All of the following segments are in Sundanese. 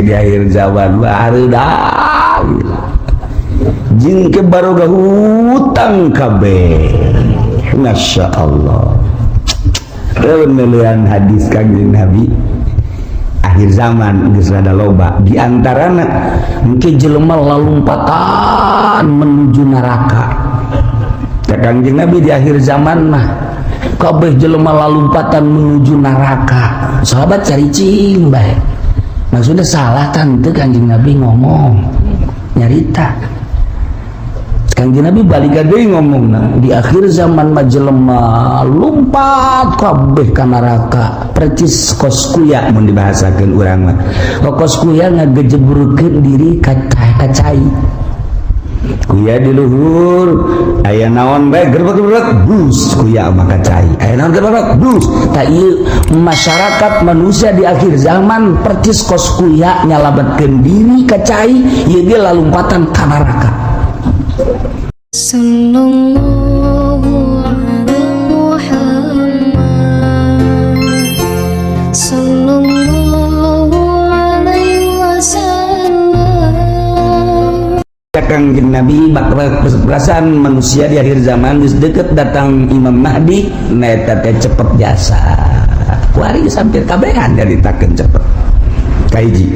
Di akhir zaman baru jeung ke baroga hutang kabeh. Masya Allah. Melian hadis Kangjeng Nabi akhir zaman geus rada loba, di antarana mungkin jelema lalumpatan menuju neraka. Ya, Kangjeng Nabi, di akhir zaman mah kabeh jelema lalumpatan menuju neraka. Sahabat caricing bae, maksudnya salah tante Kangjeng Nabi ngomong nyarita. Kangjeng Nabi balik deui ngomong, di akhir zaman mah jelema lumpat kabeh ka neraka percis kos kuya. Mun dibahasakeun urang mah, kos kuya ngagejeburkeun diri ka cai, kuya di luhur aya naon bae gerbek-gerbek bus, kuya mah ka cai aya naon gerbek bus. Tak ieu masyarakat manusia di akhir zaman percis kos kuya nyalametkeun diri ka cai, ieu ge lalumpatan ka neraka. Sallallahu ala Muhammad Sallallahu alaihi wasallam. Kangjeng Nabi bakal perasaan manusia di akhir zaman geus deket datang Imam Mahdi, nah eta teh cepet jasa. Kuari geus hampir kabehan nyaritakeun cepet. Kahiji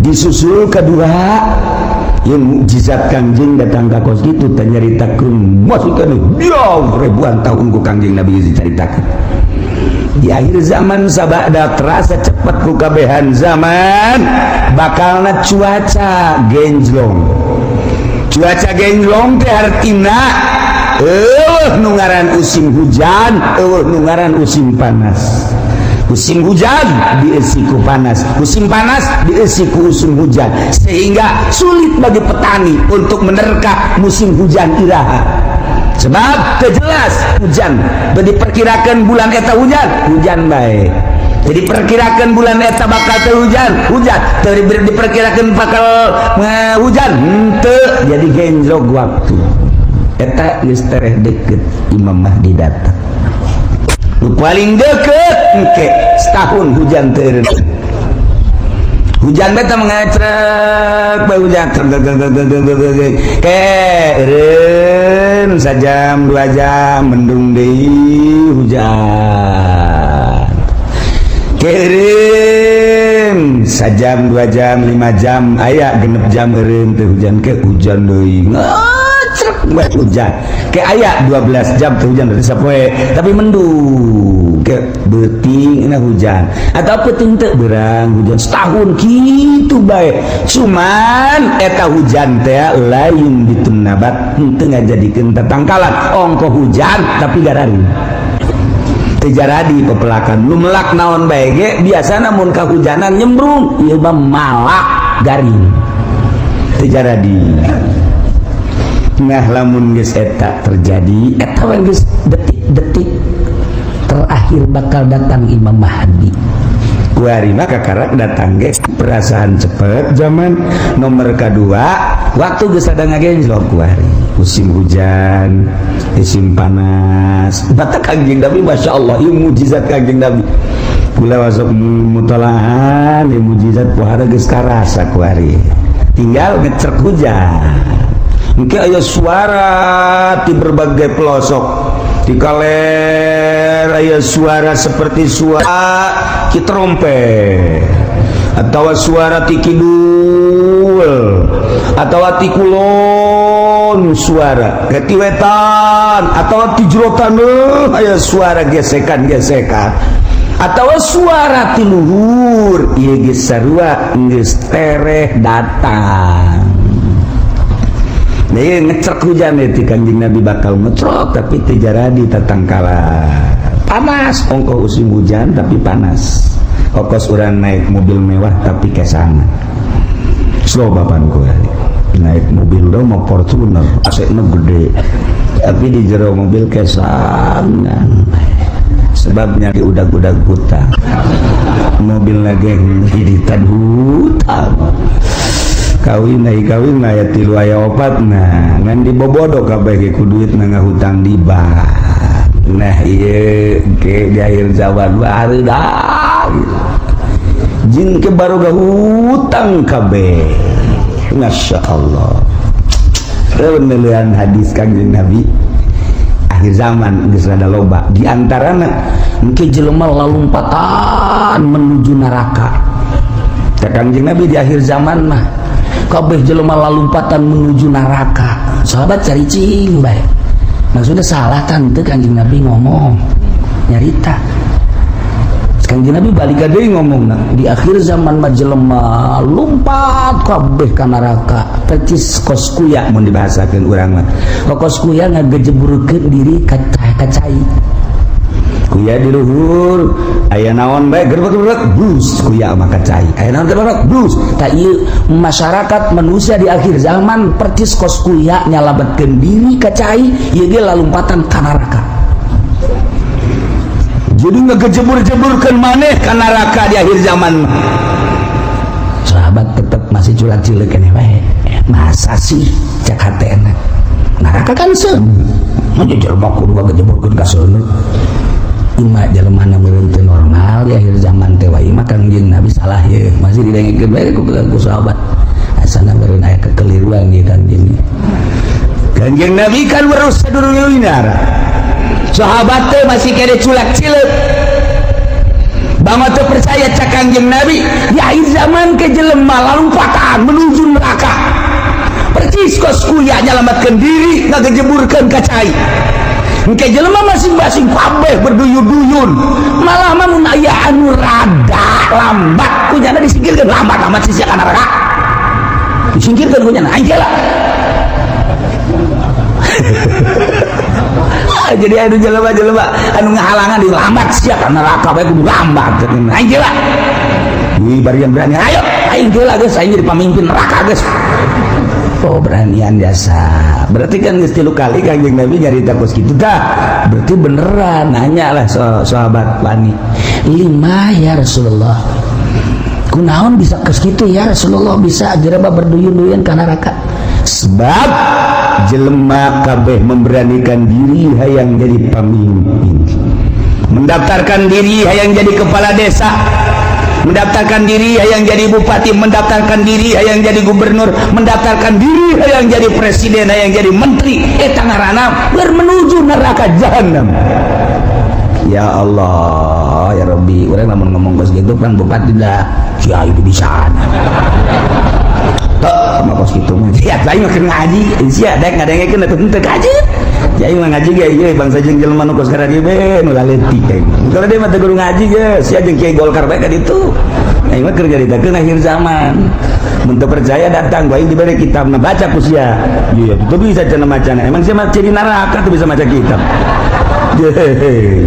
disusul kedua yang mukjizat Kangjeng datang ka kos kitu teh nyaritakeun masih keneh jauh ribuan tahun ku Kangjeng Nabi dicaritakeun di akhir zaman. Sabada terasa cepet ku kabehan zaman, bakalna cuaca genjlong. Cuaca genjlong teh artina euweuh nu ngaran musim hujan, euweuh nu ngaran musim panas. Musim hujan diisi ku panas, musim panas diisi ku musim hujan, sehingga sulit bagi petani untuk menerka musim hujan iraha, sebab jelas hujan diperkirakan bulan eta hujan, hujan baik. Jadi perkirakan bulan eta bakal teu hujan, hujan. Teu diperkirakan bakal hujan, henteu. Jadi genjlok waktu. Eta geus tereh deket Imam Mahdi datang. Nu paling deket engke setahun hujan teu. Hujan beta mengecrek bae, hujan trek trek trek trek trek trek ke eureun sajam 2 jam, mendung deui, hujan. Keureun sajam 2 jam, 5 jam, aya 6 jam eureun teu hujan, ke hujan deui, ngecrek bae hujan. Ke aya 12 jam teu hujan, berarti sapoe tapi mendung. Ke beuting na hujan atau peuting teu berang hujan, setahun kitu bae. Cuman eta hujan teh lain ditunabat, henteu ngajadikeun tatangkalan. Ongko hujan tapi gararing, teu jaradi pepelakan. Nu melak naon bae ge biasana mun kahujanan nyembrung, ieu mah malak garing, teu jaradi. Nah, lamun geus eta terjadi, eta we geus detik-detik terakhir bakal datang Imam Mahdi. Kuari mah kakarak datang ge perasaan cepet zaman. Nomor kedua, waktu geus ada ngagenjlok kuari musim hujan, musim panas. Batak Kangjeng Nabi, Masya Allah, ieu mukjizat Kangjeng Nabi. Kula masuk mutolahan ieu mukjizat pohara geus karasa kuari, tinggal ngecrek hujan. Mungkin aya suara di berbagai pelosok, di kaler aya suara seperti suara ki trompet atau suara ti kidul atau ti kulon, suara ke ti wetan atau ti jero taneuh aya suara gesekan-gesekan atau suara ti luhur. Ieu geus sarua geus tereh datang. Nah, ngecrek hujan itu Kanjeng Nabi bakal ngecrok tapi teu jaradi tatangkala. Panas ongko musim hujan tapi panas. Okos urang naik mobil mewah tapi kesana. Slow bapan ku naik mobil do mau Fortuner, AC na gede, tapi di jero mobil kesangan, sebabnya di udag-udag hutang mobil lagi hiritan hutang. Kawin naik kawin aya tilu, aya opat, nah ngan dibobodo kabeh ge ku duit na ngahutang di bank. Nah, ieu ke di akhir zaman baru dah. Jin ke baroga hutang kabeh. Masya Allah. Melihan hadis Kangjeng Nabi akhir zaman geus rada loba di antarana engke jelema lalumpatan menuju neraka. Kangjeng Nabi di akhir zaman mah kabeh jelema lalumpatan menuju neraka. Sahabat cari cing bae. Maksudnya salah tante Kangjeng Nabi ngomong nyarita. Kangjeng Nabi balik deui ngomong di akhir zaman mah jelema lumpat kabeh ka neraka. Percis kos kuya mun dibahasakeun urang mah. Kos kuya ngagejeburkeun diri ka cai. Kuya di luhur aya naon bae gerbek-gerbek bus kuya mah ka cai. Aya naon gerbek bus. Tah ieu masyarakat manusia di akhir zaman percis kos kuya nyalametkeun diri ka cai ieu ge lalumpatan ka neraka. Jadi ngegejebur-jeburkan maneh ka neraka di akhir zaman. Sahabat tetap masih culak-culek keneh bae. Masa sih cak hatena. Neraka kan seuneu. Mah jelema kudu ngagejeburkeun ka seuneu. Ima jelema na meureun teu normal di akhir zaman teh wae mah Kangjeng Nabi salah ye. Masih didengekeun bae ku sahabat. Asana meureun aya kekeliruan ieu Kangjeng. Kangjeng Nabi kan weruh sadurunge winara. Sahabat teh masih kene culak-cileuk. Bangga teu percaya cak Kangjeng Nabi di akhir zaman ke jelema lalumpatan menuju neraka. Percis kos kuya nyalametkeun diri ngagejeburkeun ka cai. Engke jelema masing-masing kabeh berduyun-duyun. Malah mah mun aya anu rada lambat kunyana disingkirkeun lambat-lambat sia ka neraka. Disingkirkeun kunyana aing lah. Jadi anu jelema-jelema anu ngahalangan di lambat sia ka neraka bae kudu lambat aing lah. Wih barian berani ayo aing geula geus aing jadi pamimpin neraka geus. Oh beranian jasa. Berarti kan geus 3 kali Kangjeng Nabi nyarita kos kitu tah. Berarti beneran nanya lah sahabat wani. Lima ya Rasulullah. Kunaon bisa kos kitu ya Rasulullah bisa jelema berduyun-duyun ka neraka. Sebab jelema kabeh memberanikan diri hayang jadi pemimpin, mendaftarkan diri hayang jadi kepala desa, mendaftarkan diri hayang jadi bupati, mendaftarkan diri hayang jadi gubernur, mendaftarkan diri hayang jadi presiden, hayang jadi menteri. Eta ngaranna menuju neraka jahanam. Ya Allah ya Rabbi, urang lamun ngomong kos kitu kan bupati dah sia itu bisa. Sama kos kitu mah. Ya aing mah keur ngaji, sia daek ngadengekeun atuh henteu kaji. Ya aing mah ngaji ge ieu bangsa jeung jelema nu kos kada dieu be nu laletik aing. Kalau dia mah teu kudu ngaji geus, sia jeung kiai Golkar bae ka ditu. Aing mah keur nyaritakeun akhir zaman. Mun teu percaya datang ku aing dibere kitabna baca ku sia. Iya, teu bisa cenah macana. Emang sia mah jadi neraka teu bisa maca kitab.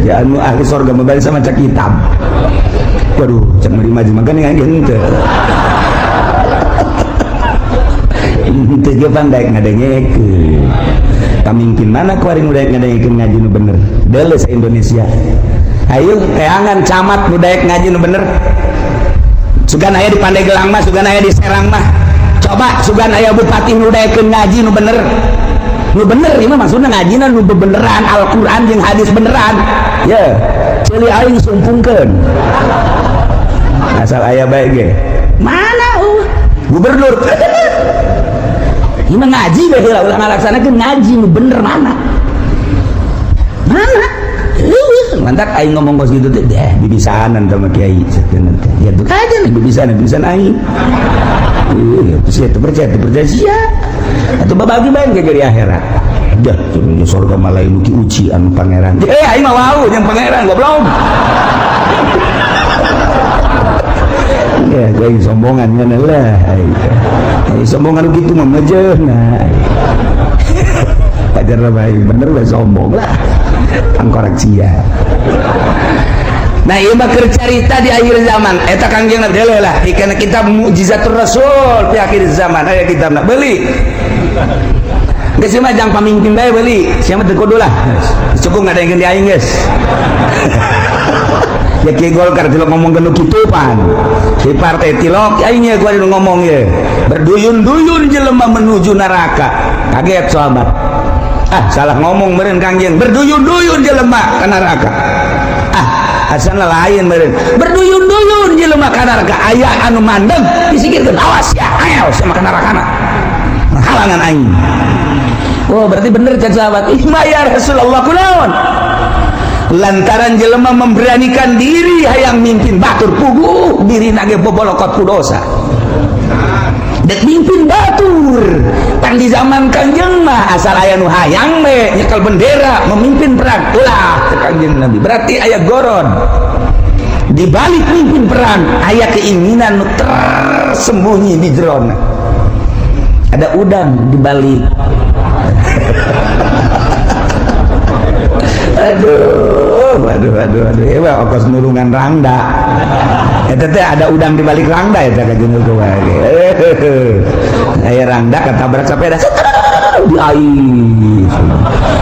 Ya anu ahli sorga mah bisa maca kitab. Waduh, cek mari maju makan aing henteu. Henteu ge pandai ngadengekeun. Pamimpin mana kuari nu daek ngadengekeun ngaji nu bener? Deuleu sa Indonesia. Ayo teangan camat nu daek ngaji nu bener. Sugan aya di Pandeglang mah, sugan aya di Serang mah. Coba sugan aya bupati nu daekeun ngaji nu bener. Nu bener ieu mah maksudna ngajina nu bebeneran Al-Qur'an jeung hadis beneran. Ye, ceuli aing sumpungkeun. Asal aya bae ge. Mana gubernur? Ini ngaji bae heula ulah ngalaksanakeun ngaji nu bener mana? Mana? Mantap aing ngomong kos kitu teh deh bibisanan sama kiai sakeun teh. Ya tuh aja nih bibisanan, bibisan aing. Sia teu percaya, teu percaya sia. Atuh babagi bae ke di akhirat. Dah di surga malah nu ki uci anu pangeran. Eh aing mah wau jeung pangeran goblok. Ya aing sombongan ngene lah. Aing sombongan kitu mah mejeuna. Pajar bae bener bae sombong lah. Angkorak sia. Nah ieu mah keur carita di akhir zaman. Eta Kangjeng Nabi deuleu lah dikana kitab Mukjizatur Rasul di akhir zaman aya kitabna beli. Geus mah jang pamimpin bae beli. Sia mah teu kudu lah. Cukup ngadengkeun di aing geus. Ya kiai Golkar tilok ngomong nu kitu pan. Di partai tilok aing ye gua ngomong ye. Berduyun-duyun jelema menuju neraka. Kaget sahabat. Ah salah ngomong meureun Kangjeng. Berduyun-duyun jelema ka neraka. Ah asana lain meureun. Berduyun-duyun Lamun jelema ka neraka aya anu mandeg, disingkirkeun, "Awas ya, ayo sama ka nerakana, halangan aing." Oh, berarti bener cek sahabat. Lima ya Rasulullah, kunaon? Lantaran jelema memberanikan diri hayang mimpin batur, puguh diri nage bobolokot ku dosa. Dek mimpin batur pan di zaman Kangjeng mah asal aya nu hayang we nyekel bendera memimpin perang, ulah cek Kangjeng Nabi. Berarti aya gorod di balik mimpin perang, aya keinginan nu tersembunyi di jerona, ada udang di balik. Aduh, aduh, aduh, aduh, ya okos nulungan rangda eta teh, ada udang di balik rangda eta ka jeung aya rangda ketabrak sepeda di ais.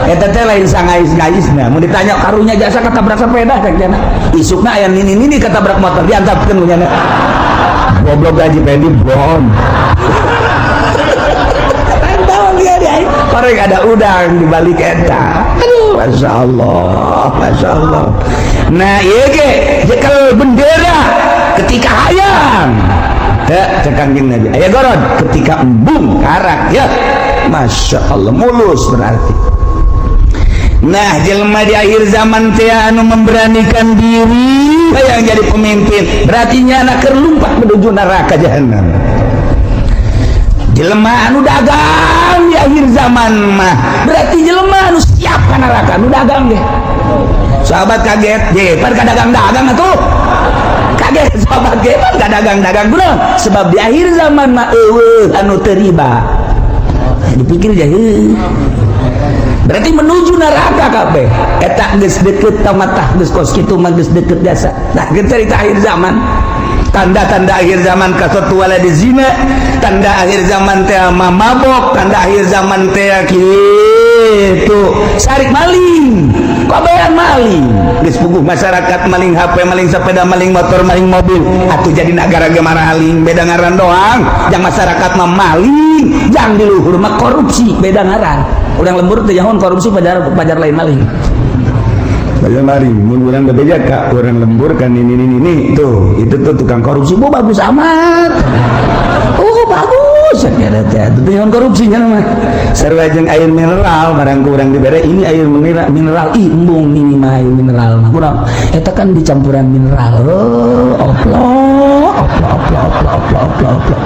Eta teh lain sangais-ngaisna. Mun ditanya, karunya jasa ketabrak sepeda cek cenah. Isukna aya nini nini ketabrak motor, diantapkeun ku nya. Goblok, gaji pendi bon. Tahu dia di orang ada udang di balik eta. Aduh, masya Allah, masya Allah. Nah, iya ge jekel bendera ketika hayang. Ya, cek Kangjeng Nabi. Aya gorod ketika embung karak ya. Masya Allah, mulus berarti. Nah, jelema di akhir zaman teh anu memberanikan diri yang jadi pemimpin, berarti nyana keur lumpat menuju neraka jahanam. Jelema anu dagang di akhir zaman mah berarti jelema anu siap ka neraka, anu dagang ge. Sahabat kaget, "Je, pan ka dagang-dagang atuh." Kaget sahabat ge, pan ka dagang-dagang kunaon? Sebab di akhir zaman mah eueuh anu teu riba. Dipikir aja, berarti menuju neraka kabeh. Eta geus deket tamatah, geus kos kitu mah geus deket jasa. Nah, cerita akhir zaman, tanda-tanda akhir zaman kasatu waladi zina, tanda akhir zaman teh mabok, tanda akhir zaman teh kitu sarik maling, kabehan maling. Geus puguh masyarakat maling HP, maling sepeda, maling motor, maling mobil atuh jadi nagara ge maling, beda ngaran doang. Jang masyarakat mah maling, jang di luhur mah korupsi, beda ngaran. Urang lembur teh jahon korupsi, pajar pajar lain maling. Pajar maling, mun urang bebeja ka urang lembur kan ini tuh, itu tuh tukang korupsi. Oh, bagus amat. Oh, bagus ya teh. Itu teh korupsinya mah. Sarua jeung air mineral, barang ku urang dibere, "Ini air mineral, mineral." "Ih, embung ini mah air mineral mah." Kurang eta kan dicampuran mineral. Oh, oplo oplo oplo oplo oplo oplo oplo.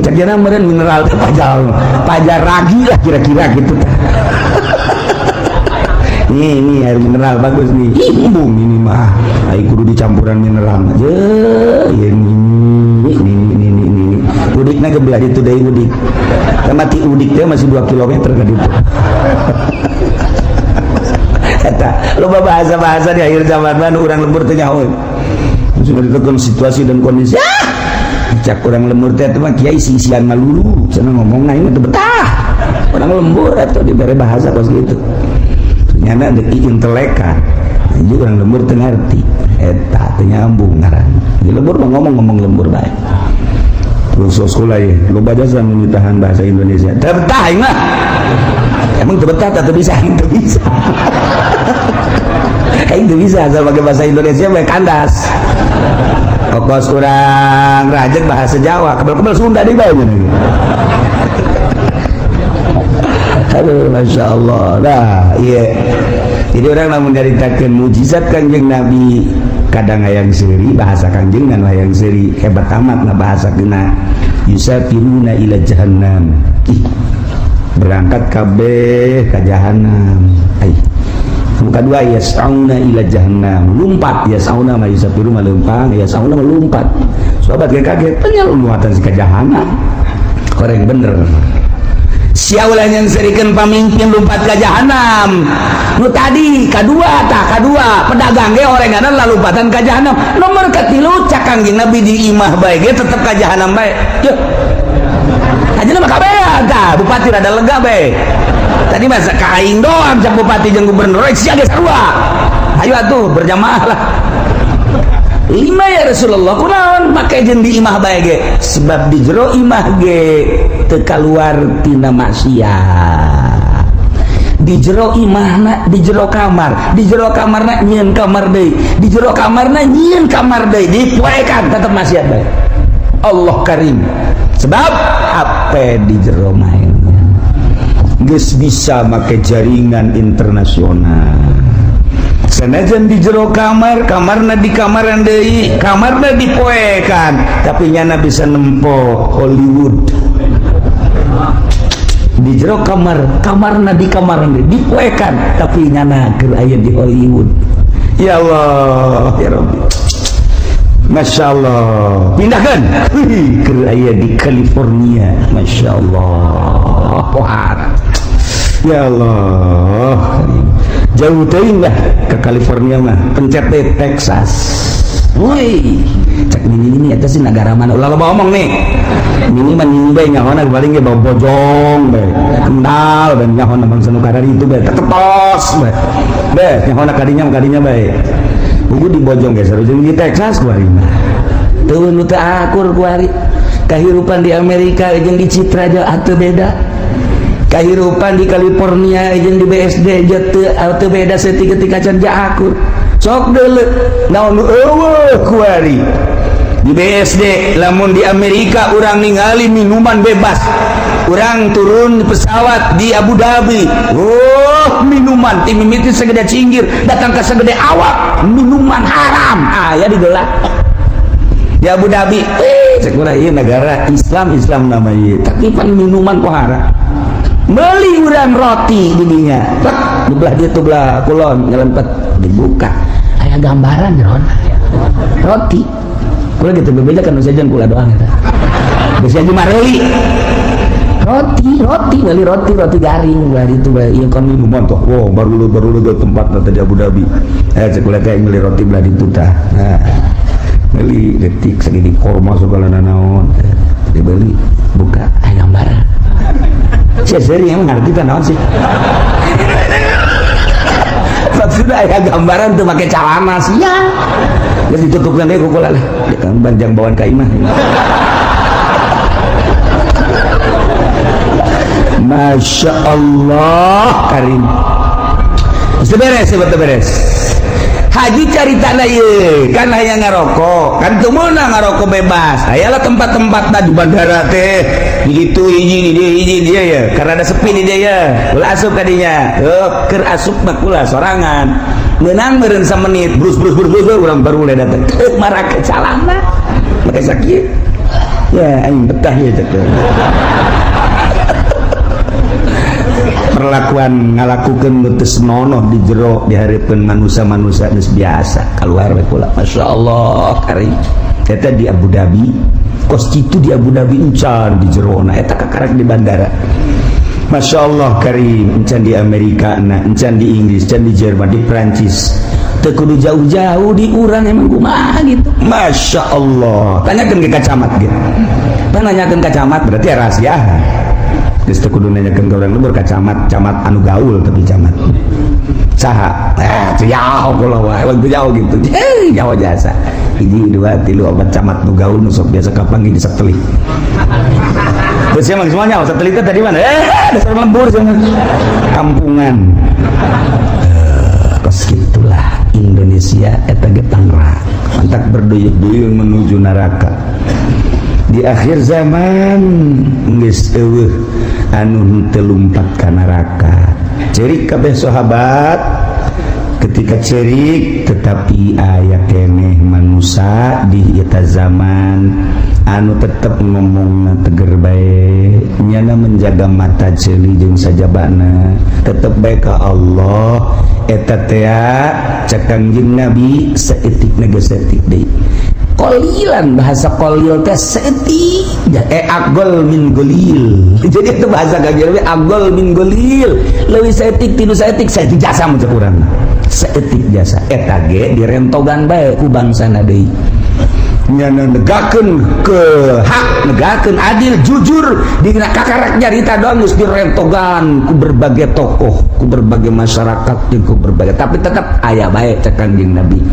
Cek jana meureun mineral teh pajar pajar ragi lah kira-kira gitu. Nih, ini air mineral bagus nih. "Ih, embung ini mah. Ai kudu dicampuran mineral mah." Je, ini ini ini ini ini. Udikna ke belah ditu deui udik. Mati udik teh masih 2 km ka ditu. Eta loba bahasa-bahasa di akhir zaman mah urang lembur teh nyaho. Sudah ditekan situasi dan kondisi. Ah! Cak urang lembur teh mah kiai sisian malulu. Cenah ngomong aing mah teu betah. Urang lembur atau dibere bahasa kos gitu. Nyana dek intelekan. Jadi urang lembur teu ngarti. Eta teu nyambung ngaran. Di lembur mah ngomong-ngomong lembur bae. Terus sekolah ya, loba jasa ditahan bahasa Indonesia. Teu betah aing mah. Emang teu betah teu bisa, aing teu bisa. Aing teu bisa asal pakai bahasa Indonesia bae kandas. Kokos urang rajek bahasa Jawa, kebel-kebel Sunda deui bae nya. Aduh, Masya Allah. Nah, iya. Jadi urang lamun nyaritakeun mujizat Kanjeng Nabi, kadang hayang seuri bahasa Kanjeng dan hayang seuri hebat amat lah bahasa kena yusafiruna ila jahannam. Ih, berangkat kabeh ka jahannam. Ai. Nu kadua yas'auna ila jahannam. Lumpat yas'auna ma yusafiru ma leumpang, yas'auna ma lumpat. Sahabat ge kaget, tanya lompatan si ka jahannam. Koreng bener. Sia ulah nyeungseurikeun pamimpin lumpat ka jahanam. Nu tadi kadua tah, kadua pedagang ge orenganan lalumpatan ka jahanam. Nomor katilu cak Kangjeng Nabi di imah bae ge tetep ka jahanam bae. Yeuh. Ajeuna mah kabehan tah, bupati rada lega bae. Tadi masa ka aing doang cak bupati jeung gubernur, sia ge sarua. Ayo atuh berjamaah lah. Lima ya Rasulullah, kunaon make jeung di imah bae ge? Sebab di jero imah ge teu kaluar tina maksiat. Di jero imahna, di jero kamar, di jero kamarna nyieun kamar deui, di jero kamarna nyieun kamar deui, dipoekan tetep maksiat bae. Allah Karim. Sebab HP di jero main geus bisa make jaringan internasional. Sanajan di jero kamar, kamarna di kamaran deui, kamarna dipoekan, tapi nyana bisa nempo Hollywood. Di jero kamar, kamarna di kamar deui dipoekan, tapi nyana keur aya di Hollywood. Ya Allah, ya Rabbi. Masya Allah, pindahkan keur aya di California. Masya Allah, pohara. Ya Allah, jauh teuing lah ke California mah, pencet deh Texas. Woi, cek nini ini eta sih negara mana? Ulah loba omong nih. Nini mah nini bae nyahona paling ge bawa bojong bae. Kendal bae nyahona bangsa nu karari itu bae tetep tos bae. Bae nyahona kadinya kadinya bae. Buku di bojong ge sareng di Texas kuari mah. Teu nu teu akur kuari. Kahirupan di Amerika jeung di Citra atuh beda. Kehidupan di California jeung di BSD teu beda saeutik ketika can akur. Sok deuleu naon nu eueuh kuari di BSD. Lamun di Amerika urang ningali minuman bebas, urang turun di pesawat di Abu Dhabi, oh minuman ti mimiti segede cinggir datang ke segede awak, minuman haram aya digelah di Abu Dhabi. Cek urang ieu negara Islam, Islam namanya, tapi pan minuman kok haram. Beli urang roti di dinya, di belah dia tuh, belah kulon nyelempet, dibuka aya gambaran jeron roti. Kula gitu berbeda kan, sajian kula doang eta. Bisa aja mareli roti, roti beli roti, roti garing belah itu belah ieu kan minuman tuh. Wow, baru lu baru lu ke tempat tadi Abu Dhabi, cek kula kayak beli roti belah itu tah. Nah, beli detik segini korma segala nanaon dibeli, buka aya gambaran. Sia seri emang ngerti kan naon sih? Maksudnya aya gambaran tuh pakai celana sih ya. Geus ditutupkan deh ku kula lah. Banjang bawaan ka imah. Masya Allah Karim. Geus beres, betul beres. Haji cari tanah ye, kan hayang ngarokok, kan teu meunang ngarokok bebas. Ayalah tempat-tempat di bandara teh, di ditu hiji, di dieu hiji dia ya, karena ada sepi di dia ya. Ulah asup kadinya. Heuh, keur asup mah kula sorangan. Meunang meureun samenit, brus brus brus brus urang baru mulai datang. Teu marake calana. Make sakit. Ya aing betah ya cek. Perlakuan ngalakukeun nu teu senonoh di jero dihareupeun manusia-manusia geus biasa keluar we kula. Masya Allah karim. Eta di Abu Dhabi, kos kitu di Abu Dhabi encan di jerona eta kakarek di bandara. Masya Allah karim, encan di Amerika na, encan di Inggris, encan di Jerman, di Prancis. Teu kudu jauh-jauh di urang emang kumaha gitu. Masya Allah. Tanyakeun ke camat gitu. Tanyakeun ka camat berarti rahasia. Geus teu kudu nanyakeun ka urang lembur ka camat, camat anu gaul tapi camat. Saha? Teu jauh kula wae, teu jauh gitu. Jauh jasa. Hiji, dua, tilu, opat camat nu gaul nu sok biasa kapanggih di satelit. Terus emang semuanya satelit tadi mana? Dasar lembur sama kampungan. Kos gitulah Indonesia eta ge pangrak. Mantak berduyun-duyun menuju neraka. Di akhir zaman geus eueuh anu teu lumpat ka neraka. Cerik kabeh sahabat ketika cerik, tetapi aya keneh manusia di eta zaman anu tetep ngomong teger bae, nyana menjaga mata ceuli jeung sajabana tetep bae ka Allah. Eta teh cek Kangjeng Nabi saeutik ge saeutik deui. Qolilan, bahasa qolil teh saeutik, agol min golil. Jadi itu bahasa Kangjeng Nabi agol min golil, leuwih saeutik tinu saeutik, saeutik jasa mun cek urang. Saeutik jasa eta ge direntogan bae ku bangsana deui. Nyana negakeun ke hak, negakeun adil, jujur, dina kakarak nyarita doang geus direntogan ku berbagai tokoh, ku berbagai masyarakat, jeung ku berbagai, tapi tetap aya bae cek Kangjeng Nabi.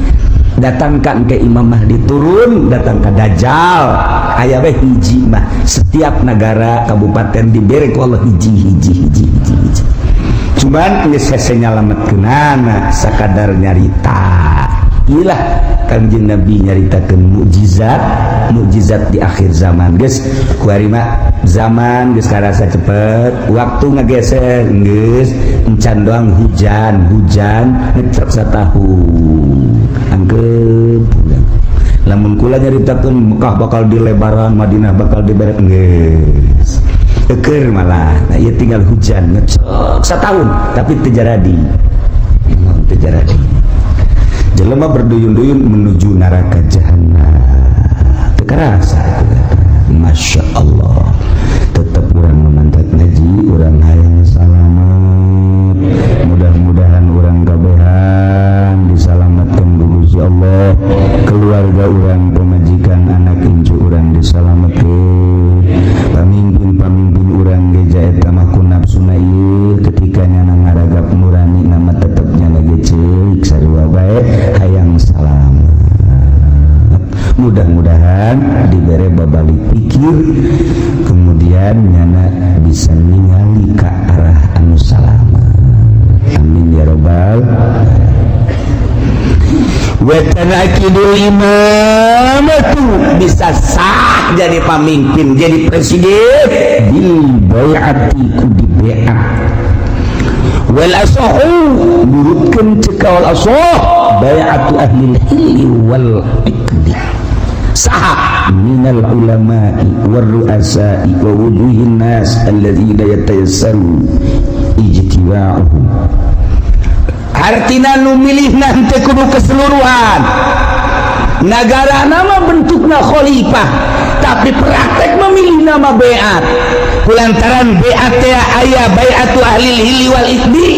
Datangkan ke Imam Mahdi turun, datang ke Dajjal aya bae hiji mah. Setiap negara kabupaten diberi ku Allah hiji hiji hiji hiji hiji. Cuman geus hese nyalametkeunana, sakadar nyarita. Ilah Kanjeng Nabi nyaritakeun mukjizat mukjizat di akhir zaman. Geus kuari mah zaman geus karasa cepet, waktu ngageser, geus encan doang hujan, hujan ngecek satahun angkep. Lamun kula nyaritakeun Mekah bakal dilebaran, Madinah bakal diberet, geus eker malah. Nah, ieu tinggal hujan ngecek setahun tapi teu jaradi, teu jaradi. Jelema berduyun-duyun menuju neraka jahanam, teu karasa. Masya Allah, tetap urang memantap ngaji, urang hayang salamet. Mudah-mudahan urang kabehan disalamatkan ku Gusti Allah, keluarga urang, pemajikan, anak incu urang disalamatkeun, pamimpin-pamimpin urang geja eta mah ku nafsuna ieu. Ketika nyana ngaragap nurani nama, tetep nyana ge ceuik sarua bae hayang salamet. Mudah-mudahan dibere babalik pikir, kemudian nyana bisa ningali ke arah anu salamet. Amin ya robbal. Wa tanakidul imamatu, bisa sah jadi pemimpin, jadi presiden, bil bai'ati, ku di bai'at. Wal asahu, nurutkeun cek wal asah, bai'atu ahli hilli wal iqdi. Saha? Minal ulama'i war ru'asa'i wa wujuhin nas alladzina yatayassaru ijtiba'uhum. Artina nu milih nanti kudu keseluruhan negara. Nama bentukna khalifah, tapi praktek memilih nama beat. Kulantaran beat teh aya bai'atu ahli hilli wal iqdi,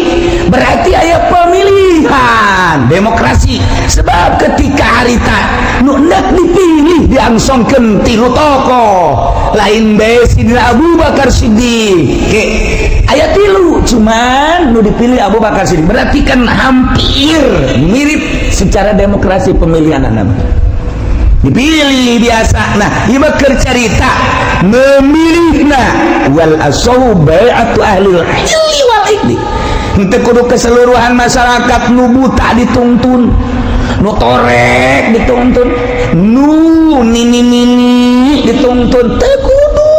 berarti aya pemilihan demokrasi. Sebab ketika harita nu hendak dipilih diangsongkeun tilu tokoh, lain bae Sidina Abu Bakar Siddiq. Ke aya tilu, cuman nu dipilih Abu Bakar Siddiq. Berarti kan hampir mirip secara demokrasi pemilihan nama dipilih biasa. Nah, ieu mah keur carita memilihna. Wal asahu bai'atu ahli hilli wal iqdi. Henteu kudu keseluruhan masyarakat. Nu buta dituntun, nu torek dituntun, nu nini nini dituntun, teu kudu.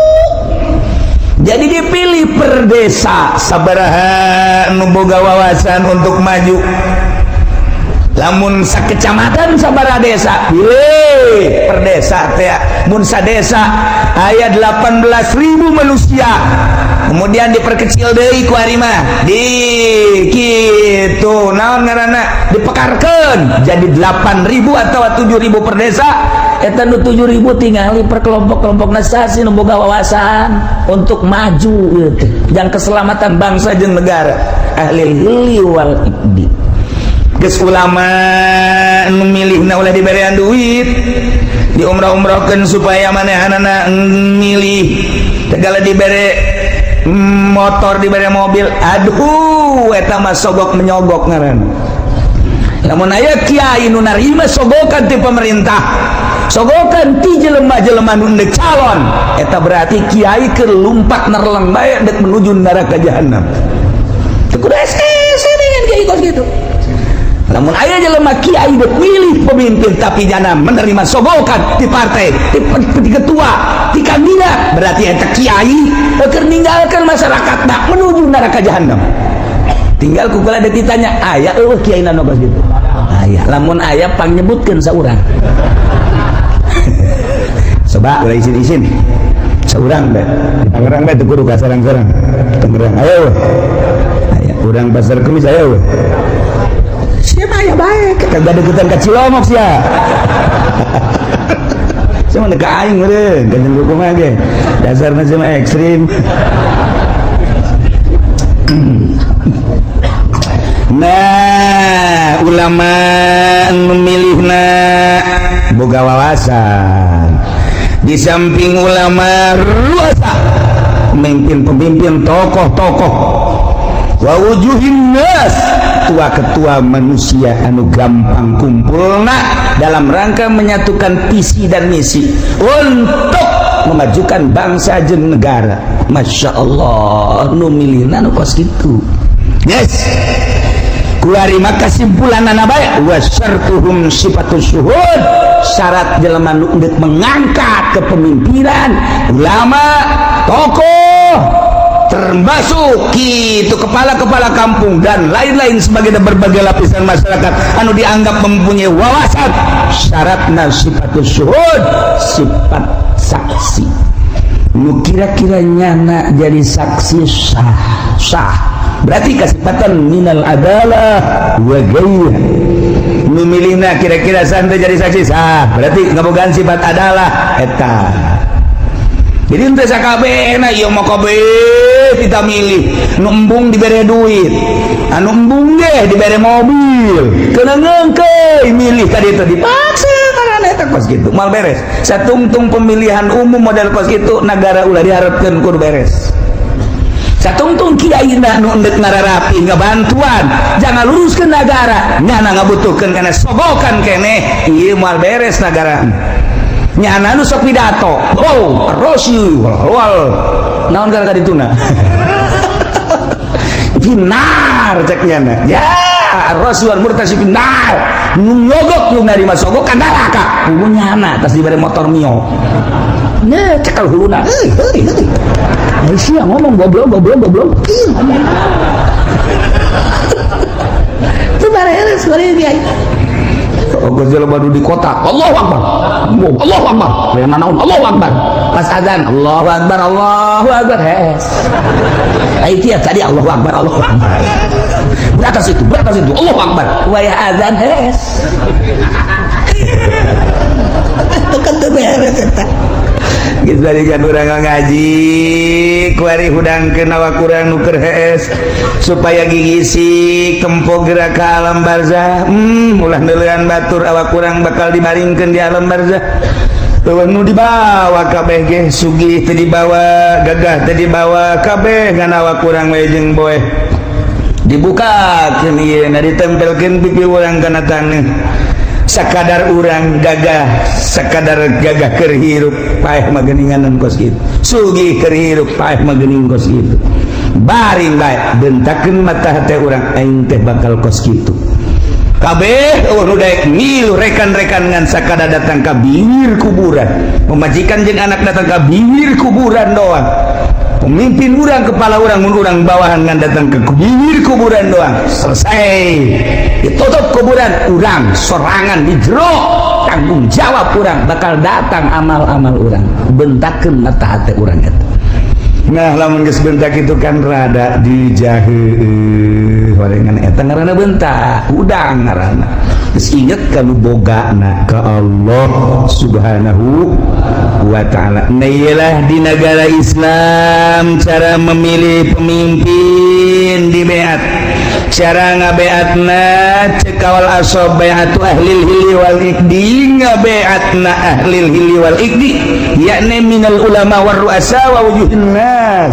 Jadi dipilih per desa sabaraha nu boga wawasan untuk maju. Lamun sakecamatan sabaraha desa, pilih per desa teh. Mun sadesa aya 18.000 manusia, kemudian diperkecil deui ku ari mah di kitu, naon ngaranna, dipekarkeun jadi 8.000 atau 7.000 per desa. Eta nu 7.000 tingali per kelompok-kelompok sasi nu boga wawasan untuk maju gitu, yang keselamatan bangsa jeung negara, ahli hilli wal iqdi. Geus ulama nu milihna ulah diberean duit, diumrah-umrahkeun supaya manehanana milih. Segala dibere motor, dibere mobil, aduh, eta mah sogok menyogok ngaran. Lamun aya kiai nu narima sogokan ti pemerintah, sogokan ti jelema-jelema nu ndek calon, eta berarti kiai keur lumpat nerleng bae dek menuju neraka jahanam. Teu kudu hese dengan kiai kos kitu. Lamun aya jelema kiai dek milih pemimpin tapi jana menerima sogokan di partai, di ketua, di kandidat, berarti eta kiai keur ninggalkeun masyarakat nak menuju neraka jahanam. Tinggal ku kula ditanya, aya eueuh kiai nu kos kitu? Aya. Lamun aya, pangnyebutkeun saurang. Coba ulah isin-isin, saurang bae di Tangerang bae, teu kudu ka sarang-sarang. Tangerang ayo, aya urang Pasar Kemis, ayo siapa? Aya bae, kagak deketan ka Cilongok sia. Cuma deka aing meureun, kanjeng kumaha ge. Dasarna mah ekstrim. Nah, ulama memilihna boga wawasan. Di samping ulama ruasa, pemimpin-pemimpin, tokoh-tokoh, wa wujuhin nas, ketua-ketua manusia anu gampang kumpulna dalam rangka menyatukan visi dan misi untuk memajukan bangsa jeung negara. Masya Allah, nu milihna nu kos kitu. Yes, kuari maka kesimpulan bae wa syartuhum sifatus syuhud, syarat jelema nu endek mengangkat kepemimpinan ulama, tokoh, termasuk itu kepala-kepala kampung dan lain-lain sebagai berbagai lapisan masyarakat anu dianggap mempunyai wawasan, syaratna sifatus syuhud, sifat saksi. Nu kira-kira nyana jadi saksi sah, sah berarti kasipatan minal adalah wa ghairiha. Nu milihna kira-kira santai jadi saksi sah, berarti ngabogaan sifat adalah eta. Jadi ente sakabehna ieu mah kabeh kita milih, nu embung dibere duit, anu embung ge dibere mobil, kena ngeungkeuy milih ka ditu, dipaksa karena eta kos kitu moal beres. Satungtung pemilihan umum model kos kitu, negara ulah diharapkeun kudu beres. Satungtung kiai nu endek ngararapi ngabantuan jangan luruskeun negara, nyana ngabutuhkeun kana sogokan keneh, ieu moal beres negara. Nyana nu sok pidato, oh rosi wal naon gara dituna finnar, cek nyana ya rosi wal murtasi finnar, nu nyogok nu narima sogokan neraka. Kudu nyana tas dibere motor Mio. Nah, cekal huluna, heuy heuy heuy. Ai sia ngomong goblok goblok goblok. Ih, ngomong. Itu beres beres kiai. Oh, jelema di kota, Allahu Akbar. Allahu Akbar. Hayang nanaon, Allahu Akbar. Pas azan, Allahu Akbar, Allahu Akbar. Hes. Ai tiap tadi Allahu Akbar, Allahu Akbar. Beratas itu, beratas itu, Allahu Akbar. Wayah azan hes. Itu kan teu beres eta. Geus barikan urang ngaji, kuari hudangkeun awak urang nu keur hees supaya gigisi tempo gerak ke alam barzah. Ulah neuleuan batur, awak urang bakal dibaringkeun di alam barzah. Eueuh nu dibawa kabeh ge, sugih teu dibawa, gagah teu dibawa, kabeh ngan awak urang we jeung boeh. Dibukakeun ieu na, ditempelkeun pipi urang kana taneuh. Sakadar urang gagah, sakadar gagah keur hirup, paeh mah geuninganan kos kitu. Sugih keur hirup, paeh mah geuning kos kitu. Baring bae, bentakeun mata hate urang, aing teh bakal kos kitu. Kabeh eueuh nu daek ngilu rekan-rekan ngan sakadar datang ka bibir kuburan. Pamajikan jeung anak datang ka bibir kuburan doang. Pemimpin urang, kepala urang, mun urang bawahan ngan datang ke bibir kuburan doang. Selesai. Ditutup kuburan, urang sorangan di jero, tanggung jawab urang bakal datang amal-amal urang. Bentakeun mata hate urang eta. Nah, lamun geus bentak itu kan rada dijahe horengan eta ngaranna bentak, udang ngaranna. Geus inget ka nu bogana, ka Allah Subhanahu wa taala. Nah, iyalah di negara Islam cara memilih pemimpin di beat. Cara ngabeatna cek kawal asob bai'atu ahlil hilli wal iqdi, ngabeatna ahlil hilli wal iqdi yakni minal ulama war ru'asa wa wujuhin nas,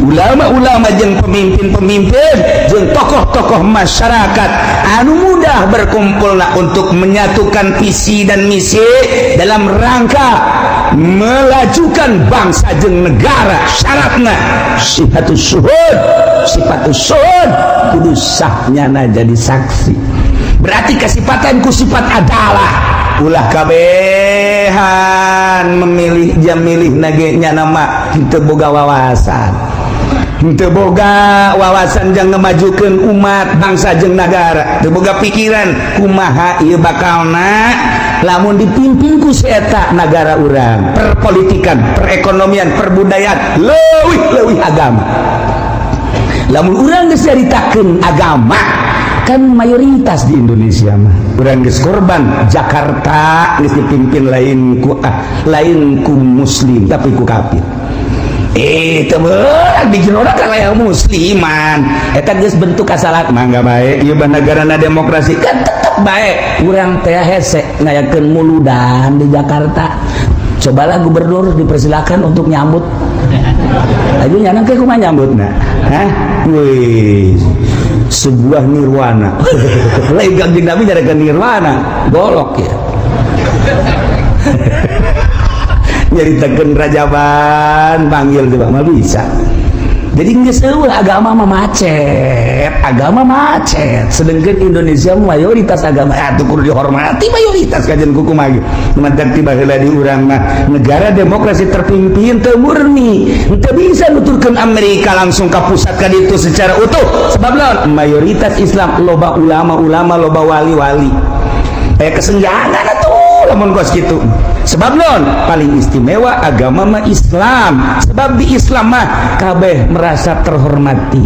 ulama-ulama jeung pemimpin-pemimpin jeung tokoh-tokoh masyarakat anu mudah berkumpulna untuk menyatukan visi dan misi dalam rangka melajukan bangsa jeung negara. Syaratna sifatus syuhud, sifatus syuhud, kudu sahnyana jadi saksi, berarti kesifatan ku sifat adalah. Ulah kabehan memilih jam milih nage nyana mah teu boga wawasan, teu boga wawasan jang ngemajukeun umat, bangsa jeung negara, teu boga pikiran kumaha ieu bakalna lamun dipimpin ku si eta negara urang, perpolitikan, perekonomian, perbudayaan, leuwih-leuwih agama. Lamun urang geus nyaritakeun agama kan mayoritas di Indonesia mah urang geus korban. Jakarta geus dipimpin lain ku lain ku muslim tapi ku kafir. Eh, temen bikin orang kan yang musliman eta geus bentuk kasalat mangga bae ieu negarana demokrasi kan tetep bae urang teh hese ngayakeun muludan di Jakarta. Cobalah gubernur dipersilakan untuk nyambut aja, nyana ke kumaha nyambutna? Hah, wih, sebuah nirwana lain. Kanjeng Nabi nyaritakeun nirwana golok ya, nyaritakeun rajaban panggil coba mah bisa. Jadi geus euweuh agama mah macet, agama macet. Sedangkan Indonesia mayoritas agama atuh kudu dihormati mayoritas kajian kuku mah. Mantak tiba heula di urang mah negara demokrasi terpimpin teu murni. Teu bisa nuturkeun Amerika langsung ka pusat ka ditu secara utuh. Sebab lawan mayoritas Islam, loba ulama-ulama, loba wali-wali. Kesenjangan atuh lamun kos kitu. Sebab non paling istimewa agama mah Islam, sebab di Islam mah kabeh merasa terhormati.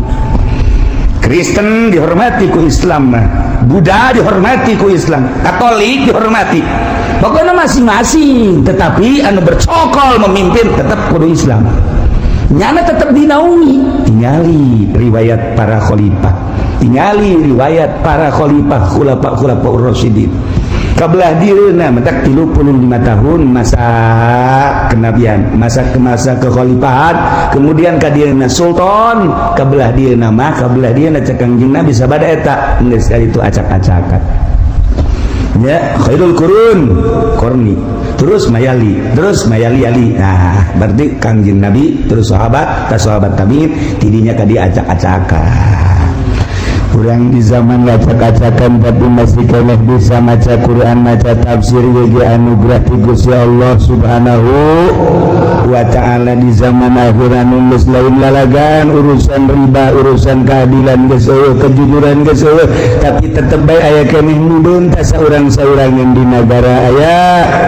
Kristen dihormati ku Islam mah, Buddha dihormati ku Islam, Katolik dihormati, pokoknya masing-masing. Tetapi anu bercokol memimpin tetap kudu Islam, nyana tetap dinaungi. Tingali riwayat para khalifah, tingali riwayat para khalifah, khulafa khulafa rasyidin kabelah dieuna mentak 35 tahun masa kenabian, masa ke masa kekhalifahan, kemudian ka dieuna sultan. Kabelah dieuna mah, kabelah dieuna cek Kangjeng Nabi sabada eta geus itu acak-acakan ya, khairul qurun qarni, terus mayali, terus mayali ali. Nah, berarti Kangjeng Nabi, terus sahabat, tas sahabat tabiin, tidinya ka dia acak-acakan. Kurang di zaman acak-acakan, tapi masih keneh bisa maca Quran, maca tafsir ge anugerah ti Gusti Allah Subhanahu wa Ta'ala. Di zaman akhir anu geus lain lalagan, urusan riba, urusan keadilan geus euweuh, kejujuran geus euweuh, tapi tetep bae aya keneh nu beuntas saurang-saurang yang di negara aya,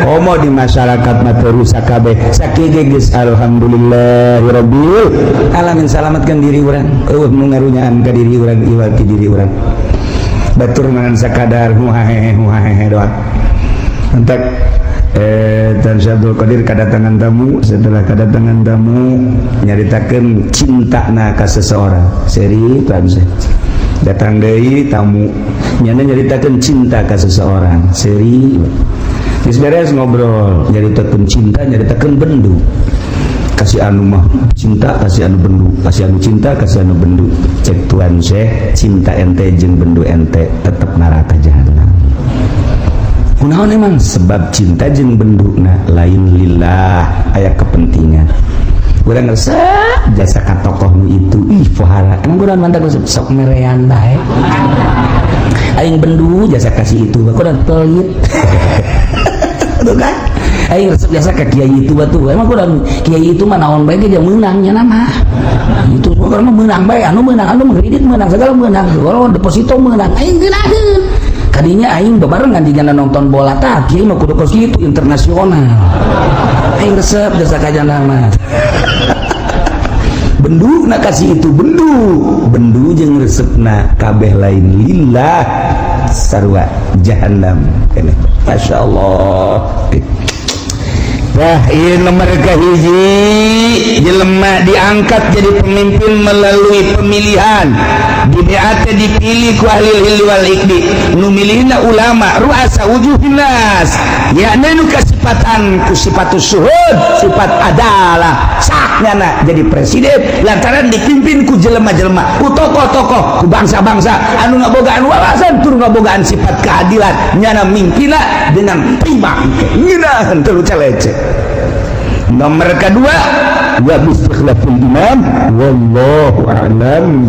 komo di masyarakat mah teu rusak kabeh. Sakieu ge geus alhamdulillahirabbil alamin. Salamatkan diri urang, euweuh nu ngarunyaan ka diri urang iwal ti diri urang. Batur mangan sakadar huhahehe huhahehe doang. Entek dan Syekh Abdul Qadir kedatangan tamu. Setelah kedatangan tamu, nyaritakeun cinta na ka seseorang. Seri Tuan Syekh datang deui tamu, nyana nyaritakeun cinta ka seseorang. Seri geus beres ngobrol, nyaritakeun cinta, nyaritakeun bendu. Kasih anu mah cinta, kasih anu bendu, kasih anu cinta, kasih anu bendu. Cek Tuan Syekh, cinta ente jeung bendu ente tetep neraka jahanam. Kunaon emang? Sebab cinta jeung benduna lain lillah, aya kepentingan. Urang resep jasa ka tokoh nu itu, ih pohara emang urang mantap resep sok merean bae. Aing bendu jasa kasih itu, kurang pelit tuh kan. Aing resep jasa ka kiai itu batu, emang kurang kiai itu mah naon bae ge meunang nya nama itu, urang mah meunang bae, anu meunang, anu kredit meunang, segala meunang, kalau deposito meunang. Aing geunaheun kadinya, aing bebarengan jigana nonton bola. Tah, kiai mah kudu kos kitu, internasional. Aing resep jasa ka jana mah bendu nak kasih itu, bendu bendu jeung resepna kabeh lain lillah, sarua jahannam keneh. Masya Allah. Wah, ieu nomor kahiji, jelema diangkat jadi pemimpin melalui pemilihan. Di BAT dipilih ku ahli hilli wal iqdi, nu milihna ulama, ruasa wujuhin nas, yakni nu kasipatan ku sifatus syuhud, sifat adalah sahnya jadi presiden lantaran dipimpin ku jelema-jelema, ku tokoh-tokoh, ku bangsa-bangsa anu ngabogaan wawasan tur ngabogaan sifat keadilan. Nyana mimpina dengan prima, ngeunaheun, teu leceh. Nomor kedua, wa bistikhlafil imam, wallahu a'lam.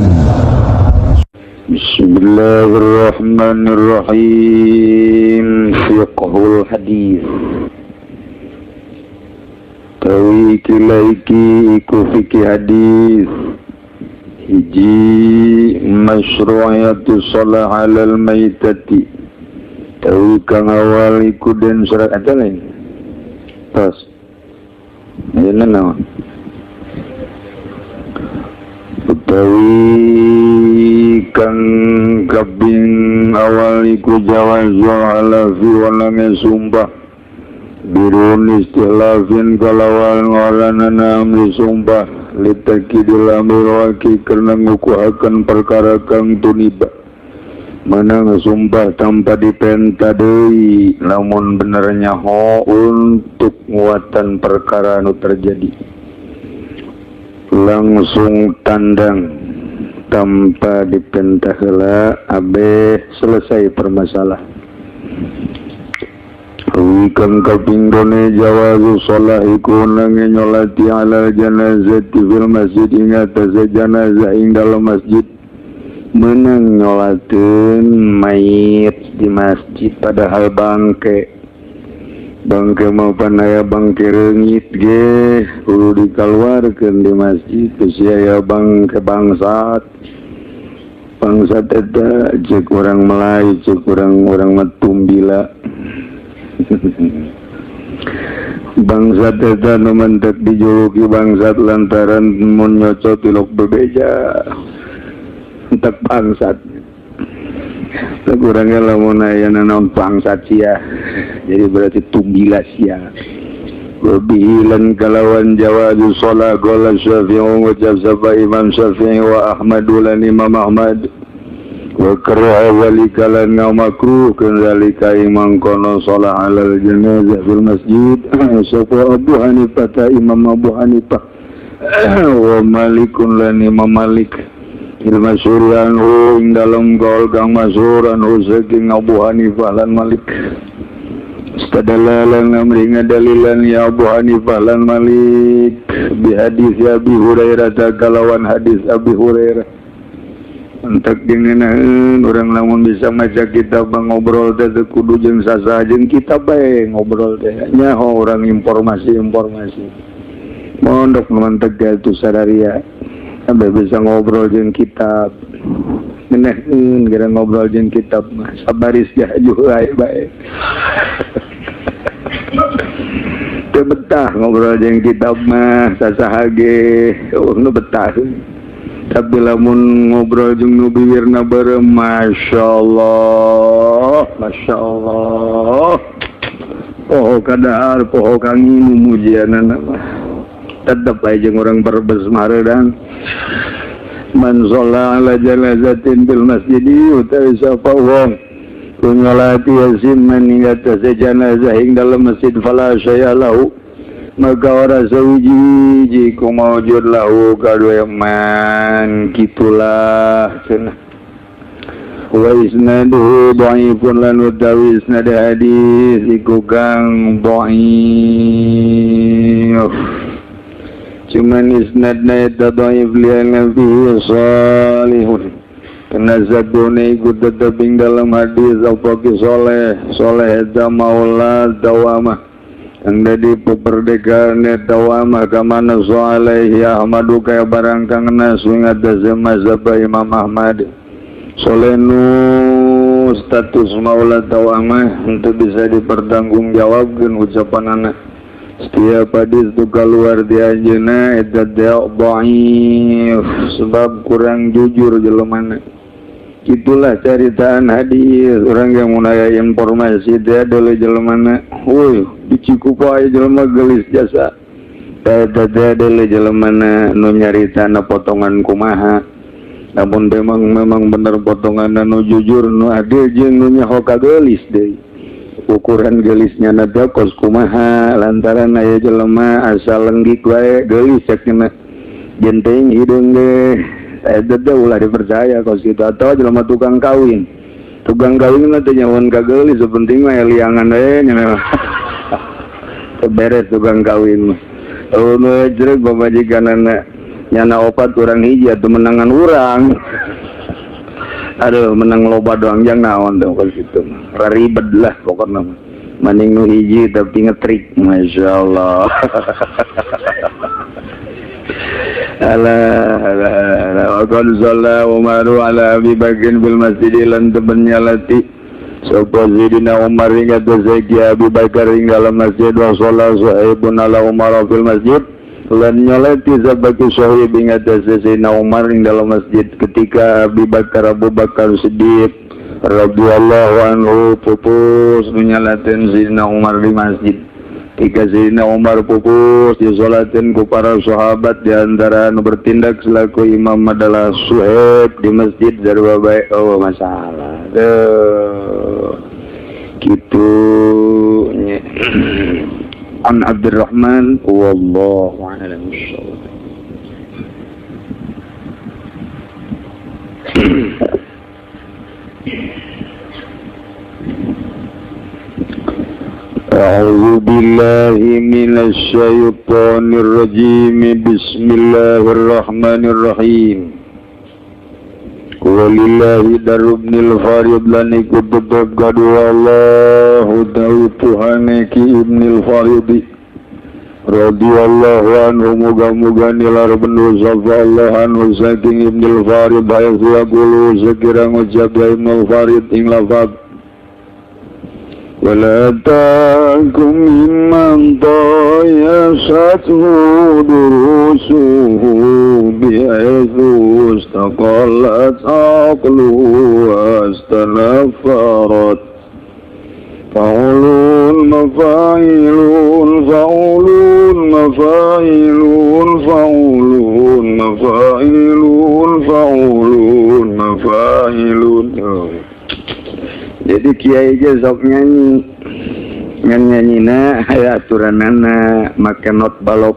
Bismillahirrahmanirrahim. Fiqhul hadis. Tawi kila iki iku fikih hadis. Hiji, masyru'iyatu shalah alal maitati. Tawi kang awal iku den surat ada lain. Tos. Ayeuna naon? Utawi kang kaping awal iku jawazul halafi wanange sumpah birun istihlafin kalawan ngaranana amri sumpah litakidil amri waki karena ngukuhakan perkara kang tuniba. Menang sumpah tanpa dipenta deui lamun bener nyaho untuk nguatan perkara nu terjadi, langsung tandang tanpa dipenta heula, abe selesai permasalah. Kang kaping done jawazu shalah iku nang nyolati ala janazati fil masjid ing atase janazah ing dalam masjid. Menang nyolatin mayit di masjid padahal bangke. Bangke mau panaya bangke reungit ge kudu dikaluarkeun di masjid bisi aya bangke bangsat. Bangsat eta ceuk urang Melayu ceuk urang mah tumbila. Bangsat eta nu mentek dijuluki bangsat lantaran mun nyocot tilok bebeja. Entek bangsat. Teu kurangnya lamun aya nanaon bangsat sia. Jadi berarti tumbila sia. Wabihilan kalawan jawazu shalah qala Syafi'i wa sapa Imam Syafi'i wa Ahmad lan Imam Ahmad. Wa karaha zalika lan makruh kadzalika imam kono shalah alal janazah fil masjid sapa Abu Hanifah ta Imam Abu Hanifah wa Malikun lan Imam Malik il masyhur anhu ing dalem gaul kang masyhur anhu saking Abu Hanifah lan Malik istadalla lan amri ngadalilan ya Abu Hanifah lan Malik bi hadis Abi Hurairah ta kalawan hadis Abi Hurairah. Entek dingenaheun urang lamun bisa maca kitab ngobrol teh teu kudu jeung sasaha jeung kitab bae ngobrol teh nyaho urang informasi-informasi. Mondok nu mentek ge sararia sampai bisa ngobrol jeung kitab. Ngeuneuheun geura ngobrol jeung kitab mah sabaris jajuh bae. Teu betah ngobrol jeung kitab mah sasaha ge eueuh nu betah. Tapi lamun ngobrol jeung nu bibirna beureum masyaallah masyaallah poho kadahar poho kanginum mujianana mah tetep aja jeung urang Brebes mareudang man shalla ala janazatin fil masjidi utawi sapa wong nyolati yasin man ing atase janazah ing dalem masjid fala syai'a lahu maka ora sawiji ku maujud lahu kadue man kitulah cenah. Wa isnaduhu dhaifun lan utawi isnad hadis iku kang dhaif cuman isnadna eta dhaif lian fihi salihun kena zadune iku tetep ing dalam hadis apa ki soleh soleh eta maula dawamah kang dadi peperdekaane dawamah kamana alaihi Ahmadu kaya barang kang nasu ing atase mazhab Imam Ahmad. Soleh nu status maula dawamah untuk bisa dipertanggungjawabkeun ucapanana. Setiap hadis tu keluar di anjeunna eta dhaif sebab kurang jujur jelemana. Itulah caritaan hadis orang yang munaya informasi teh deuleu jelemana. Euy, di Cikupa aya jelema geulis jasa. Eta teh deuleu jelemana nu nyaritana potongan kumaha. Namun memang bener potongan nu jujur nu adil jeung nu nyaho ka geulis deui. Ukuran geulisnya na teh kos kumaha lantaran aya jelema asal lenggik wae geulis cek cenah. Jenteng hideung ge eta teh ulah dipercaya kos kitu atau jelema tukang kawin. Tukang kawin mah teh nyahoan ka geulis penting mah liangan we nya. Teu beres tukang kawin mah. Eueuh nu jreg pamajikanana nyana opat urang hiji atuh menangan urang. Aduh menang loba doang jang naon teh kos kitu mah. Raribet lah pokokna mah. Maning nu hiji tapi ngetrik masyaallah. Alah alah alah wa qad shalla Umaru ala Abi Bakrin bil masjid lan temen nyalati sapa Sayyidina Umar ing atase Abi Bakar ing dalam masjid wa shalla Suhaibun ala Umar fil masjid lan nyalati sapa Suhaib ing atase Sayyidina Umar ing dalam masjid ketika Abi Bakar Abu Bakar Siddiq radhiyallahu anhu pupus nyalatin Sayyidina Umar di masjid. Ketika Sayyidina Umar pupus disolatin ku para sahabat di antara nu bertindak selaku imam adalah Suhaib di masjid sarua bae oh masalah. Tuh. Kitu nya. An Abdurrahman wallahu a'lam bissawab. A'udzu billahi minasy syaithanir rajim. Bismillahirrahmanirrahim. Walillahi darubnil farid lan iku tetep kadua Allahu ta'ala Tuhane ki Ibnul Faridi radhiyallahu anhu, muga-muga nilar bendu sapa Allah anhu saking Ibnul Farid bae yaqulu sekira ngucap ya Ibnul Farid ing lafaz wala takum mimman tayasathu durusuhu bi'aythu istaqallat aqluhu wastanafarat faulun mafailun faulun mafailun faulun mafailun faulun mafailun. Jadi kiai ge sok nyanyi, ngan nyanyina aya aturanana make not balok.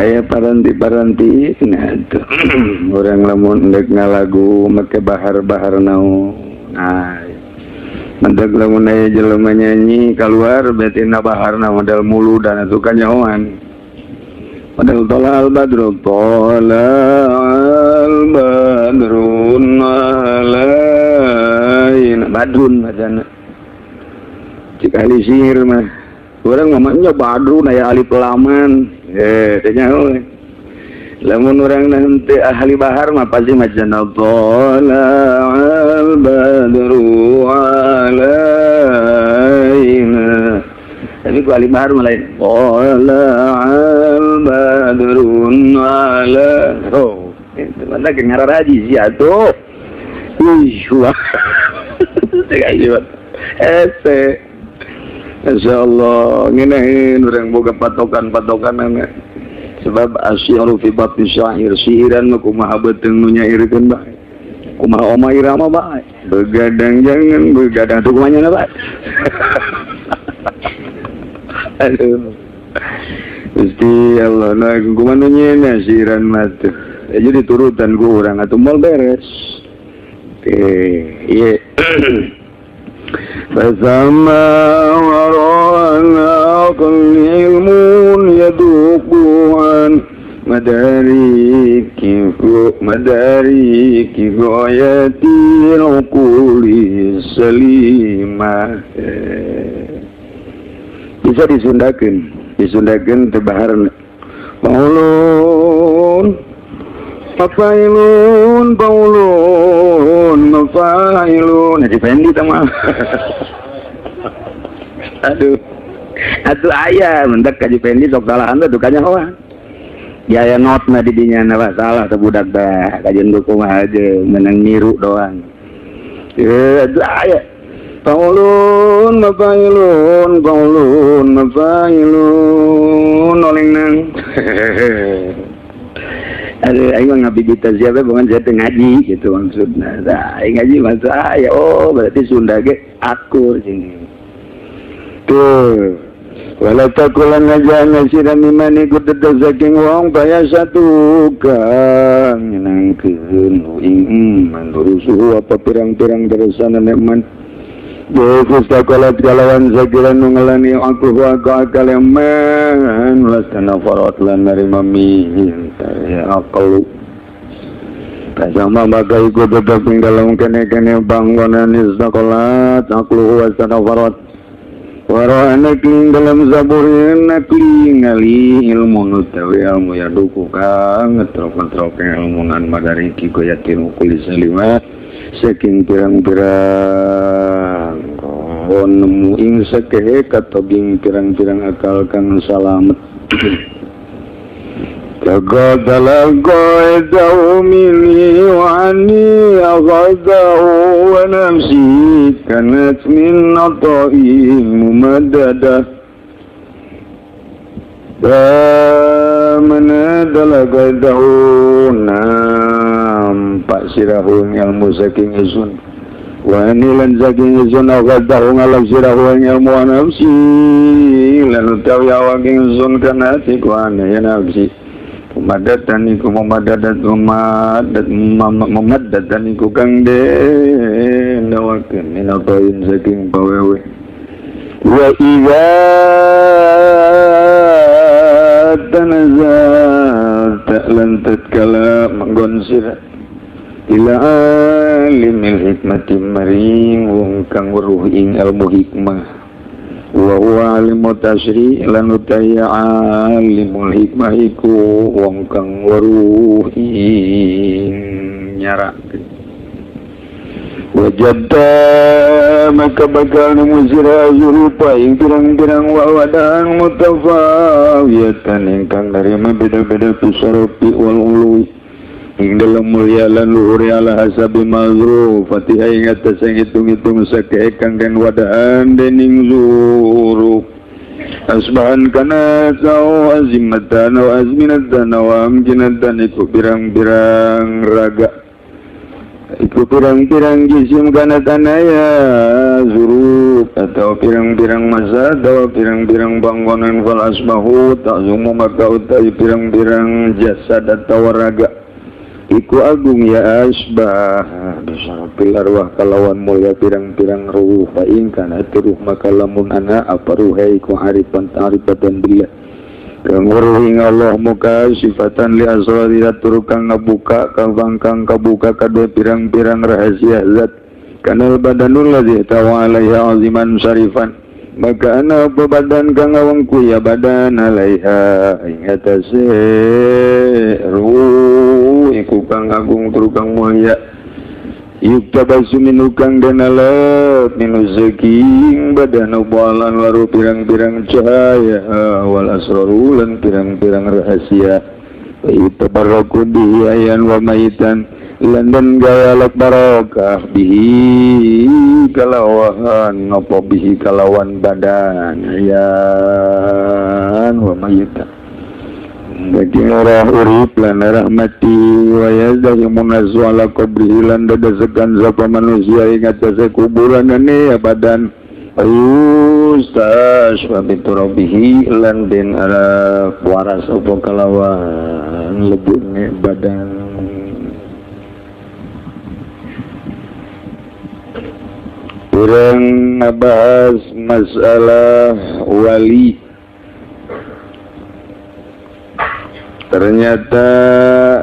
Aya paranti-paranti nah tuh. Urang lamun endek ngalagu make bahar-bahar naon. Nah, mendek lamun aya jelema nyanyi kaluar berarti na baharna model muludan atuh kanyahoan. Model tolal badru tolal badrun alain badrun macana cik ahli sihir mah urang mah nya badrun aya alif laman teh nyaho lamun urang henteu ahli bahar mah pasti macana tolal badru alaina. Tapi ku ahli bahar mah lain tolal badrun ala. Oh, itu mana ke ngararaji sih atuh. Ih, wah. Teu ayo. Ese. Insyaallah ngeunaheun urang boga patokan-patokanana. Sebab asyiru fi batni syair, siiran mah kumaha beuteung nu nyairkeun bae. Kumaha oma irama bae. Begadang jangan begadang tuh kumaha nya bae. Aduh. Gusti Allah, nah kumaha nu nyeuna siiran mah tuh. Jadi turutan ku urang atuh moal beres. Ieu. Fasama warana ilmun yaduquan madariki madariki goyatil uquli salimah. Bisa disundakeun, disundakeun teu baharna. Paulun mafailun paulun mafailun. Haji Fendi tah mah. Aduh. Atuh aya mendak Haji Fendi sok salahan teh tukanya hoa. Aya notna di dinya na salah teh budak teh kajeun kumaha aja menang niru doang. Atuh aya. Paulun mafailun paulun mafailun oling nang. Aduh, aing mah ngabigita siapa bukan saya ngaji gitu maksudna. Nah, aing ngaji maksud aya oh berarti Sunda ge akur sini. Tuh. Wala takulan ngaja ngasira mimani ku tetep saking wong baya satu kang nyenangkeun ing mandurusuhu apa pirang-pirang terusan nikmat. Yesus takolat kalawan sakira nu ngelani aku wa akal man lastana farot lan narima minta ya akal kasama maka iku tetep ing dalem kene-kene panggonan istakolat aku wa astana farot warana kling dalam zaburin nakli ngali ilmu nutawi ilmu ya duku kang ngetrok-ngetrok ilmu nan madariki goyatin ukuli salimah saking pirang-pirang oh nemu ing sakehe katoging pirang-pirang akal kang salamet. Tagadalago daumini wa anni aghadahu wa nafsi kanat min ata'i mumaddadah. Manadalago dauna nampak sirahu ilmu saking isun wa nilan saking isun aghadahu ngalap sirahu ilmu wa nafsi lan utawi awak ingsun kana ati ku ya nafsi Madatan iku memadadat memadat memadatan iku kang den dawakeun minatain saking pawewe wa idza tanazalta lan tatkala manggon sira ila alimil hikmati maring wong kang weruh ing ilmu hikmah wa huwa alimu tasyri' lan utawi alimul hikmah iku wong kang weruh ing nyarake wajadta maka bakal nemu sira zurupa ing pirang-pirang wawadan mutafawiyatan ingkang narima beda-beda fisarafi wal ului ing dalam mulia lan luhur ala hasabi mazruf Fatihah ing atas ngitung-ngitung sake kang den wadahan dening zuruf asbahan kana sau azimatan wa azminatan wa amkinatan iku pirang-pirang raga iku pirang-pirang jisim kana tanaya zuruf atau pirang-pirang masa atau pirang-pirang panggonan fal asbahu ta'zumu maka utai pirang-pirang jasad atau raga iku agung ya asbah bisarapil arwah kalawan mulia pirang-pirang ruh fa in kana ruh maka lamun ana apa ruhe iku arifan ta'rifatan billah kang weruh ing Allah muka sifatan li asrari tur kang ngabuka kang kabuka kadue pirang-pirang rahasia zat kanal badanul ladzi tawa alaiha aziman syarifan maka ana apa badan kang ngawengku ya badan alaiha ing atase ruh iku kang agung tur kang mulia yuktabasu minu kang den alep minu saking badan ubalan waru pirang-pirang cahaya wal asraru lan pirang-pirang rahasia yutabarraku bihi ayan wa maitan lan den gawe barokah bihi kalawan apa bihi kalawan badan ayan wa maitan bagi arah urip lan arah mati wa yazdahi munazu ala qabrihi lan dadasekan sapa manusia ing atase kuburanane ya badan ayustas wa biturabihi lan den arah waras apa kalawan lebune badan. Urang ngabahas masalah wali. Ternyata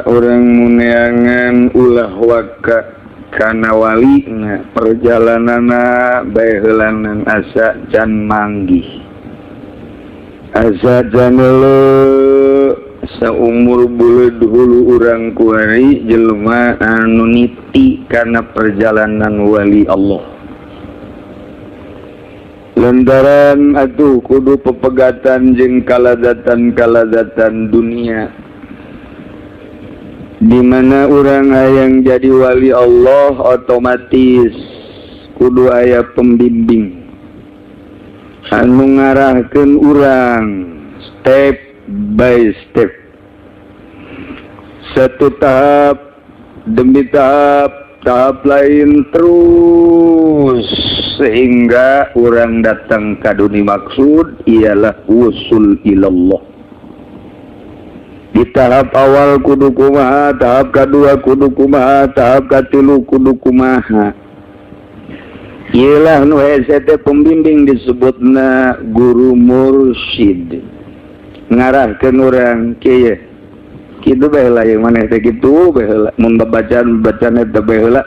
orang muneangan ulah waka kana wali na perjalananna bae heulanan asa can manggih asa can leuleuh saumur buleud hulu urang kuari jelema anu niti kana perjalanan wali Allah. Lantaran atuh kudu pepegatan jeung kaladatan-kaladatan dunia di mana urang hayang jadi wali Allah otomatis kudu aya pembimbing anu ngarahkeun urang step by step, satu tahap demi tahap, tahap lain terus sehingga orang datang ka dunia maksud ialah wusul ilallah. Di tahap awal kudu kumaha, tahap kedua kudu kumaha, tahap katilu kudu kumaha. Ialah nu hese teh pembimbing disebutna guru mursyid. Ngarahkeun urang kieu. Kitu bae heula yang maneh teh kitu bae heula. Mun babacaan-babacaan eta bae heula.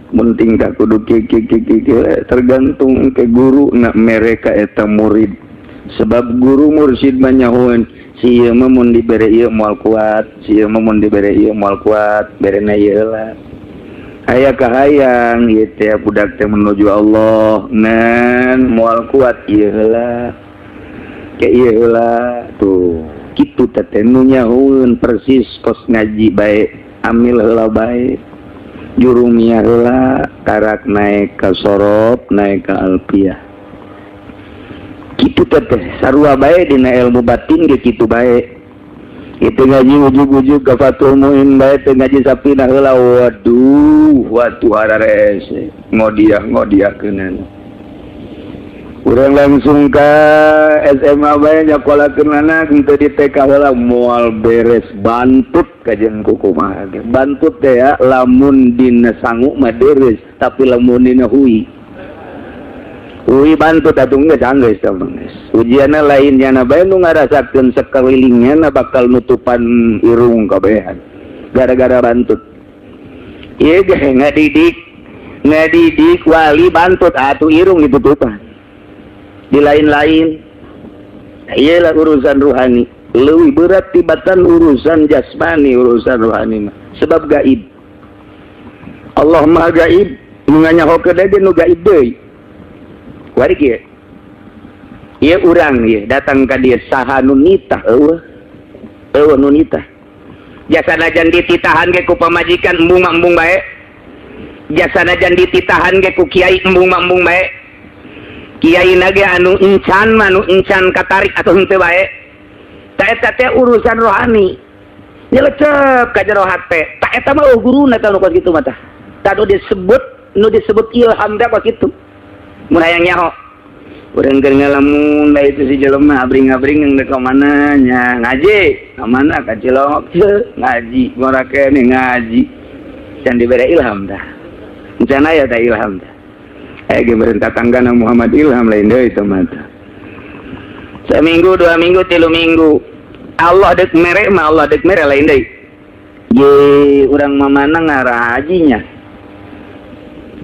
Mun tingkah kudu kieu kieu kieu tergantung ke guru na mereka eta murid. Sebab guru mursyid mah nyahoeun si ieu mah mun dibere ieu moal kuat, si ieu mah mun dibere ieu moal kuat, berena ieu heula. Aya kahayang ieu teh budak teh menuju Allah, ngan moal kuat ieu heula. Ke ieu heula tuh. Kitu teh nu nyahoeun persis kos ngaji bae, amil heula bae. Jurumiyah heula karak naik ka sorop, naik ka alfiah. Kitu teh sarua bae dina ilmu batin ge kitu bae. Itu ngaji ujug-ujug ka Fathul Muin bae teh ngaji sapina heula waduh watu hararese ngodiah-ngodiahkeunana. Urang langsung ke SMA bae nyakolakeun anak henteu di TK heula moal beres bantut kajian kumaha ge. Bantut teh ya lamun dina sangu mah deres tapi lamun dina hui. Hui bantut atuh geus anggeus teh geus. Ujianna lain nyana bae nu ngarasakeun sakelilingnya bakal nutupan irung kabehan. Gara-gara bantut. Ieu ge ngadidik wali bantut atuh irung ditutupan. Di lain-lain iyalah urusan ruhani lebih berat tibatan urusan jasmani, urusan ruhani mah sebab gaib. Allah maha gaib, nu nganyahokeun deui nu gaib deui. Kuari kieu ieu urang ieu datang ka dieu saha nu nitah eueuh eueuh nu nitah. Jasanajan dititahan ge ku pamajikan embung mah embung bae, jasanajan dititahan ge ku kiai embung mah embung bae. Kiai nage anu encan manu encan katarik atau henteu bae. Ta eta teh urusan rohani. Nyelecep ka jero hate. Ta eta mah guruna tah nu kos kitu mah tah. Tah nu disebut ilham teh kos kitu. Mun hayang nyaho. Urang keur ngalamun bae itu si jelema abring-abring geus ka mana nya ngaji, ka mana ka Cilongok ngaji, ngora keneh ngaji. Can dibere ilham tah. Encan aya tah ilham tah. Ge tatanggana Muhammad Ilham lain deui teh mah. Seminggu, 2 minggu, 3 minggu. Allah deuk mere mah Allah deuk mere lain deui. Ye urang mamana ngarajinya.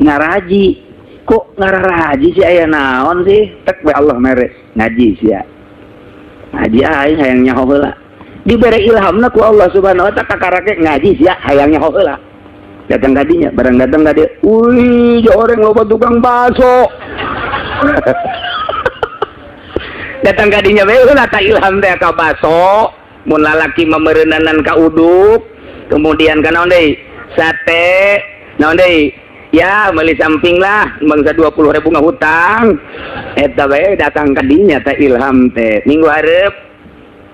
Ngaraji. Kok ngararaji sih aya naon sih? Tek we Allah mere ngaji sia. Ngaji aing hayang nyaho heula. Dibere ilhamna ku Allah Subhanahu wa taala kakarake ngaji sia hayang nyaho heula. Datang kadinya, barang datang kadi, wih, orang loba tukang bakso. Datang kadinya we heula ta ilham teh ka bakso, mun lalaki memereunanan ka uduk, kemudian ka naon deui? Sate, naon deui? Ya, meuli samping lah, bangsa 20.000 ngahutang. Eta bae datang kadinya ta ilham teh. Minggu hareup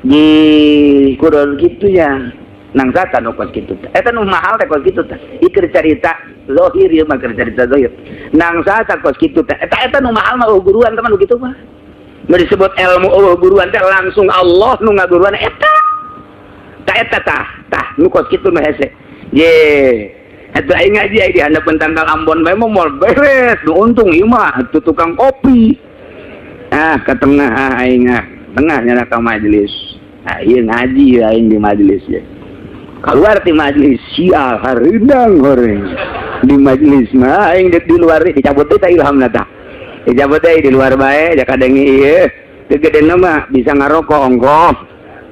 di kudu kitu ya. Nang sata nu kos kitu teh. Eta nu mahal teh kos kitu teh. Ieu keur carita zahir ieu mah keur carita zahir. Nang sata kos kitu teh. Eta nu mahal mah guruan teman kitu mah. Nu disebut ilmu guruan teh langsung Allah nu ngaguruan eta. Ta eta tah, tah nu kos kitu nu hese. Ye. Eta aing ngaji aya di handapeun tangkal Ambon bae mah moal beres. Nu untung ieu mah atuh tukang kopi. Ah, ka tengah aing ah. Tengah nya ka majelis. Ah, ieu ngaji aing di majelis ye. Keluar di majelis sial hareudang goreng di majelis mah aing di luar dicabut teh ta ilhamna tah dicabut teh di luar bae jaka dengi ieu gegedena mah bisa ngarokok ongkoh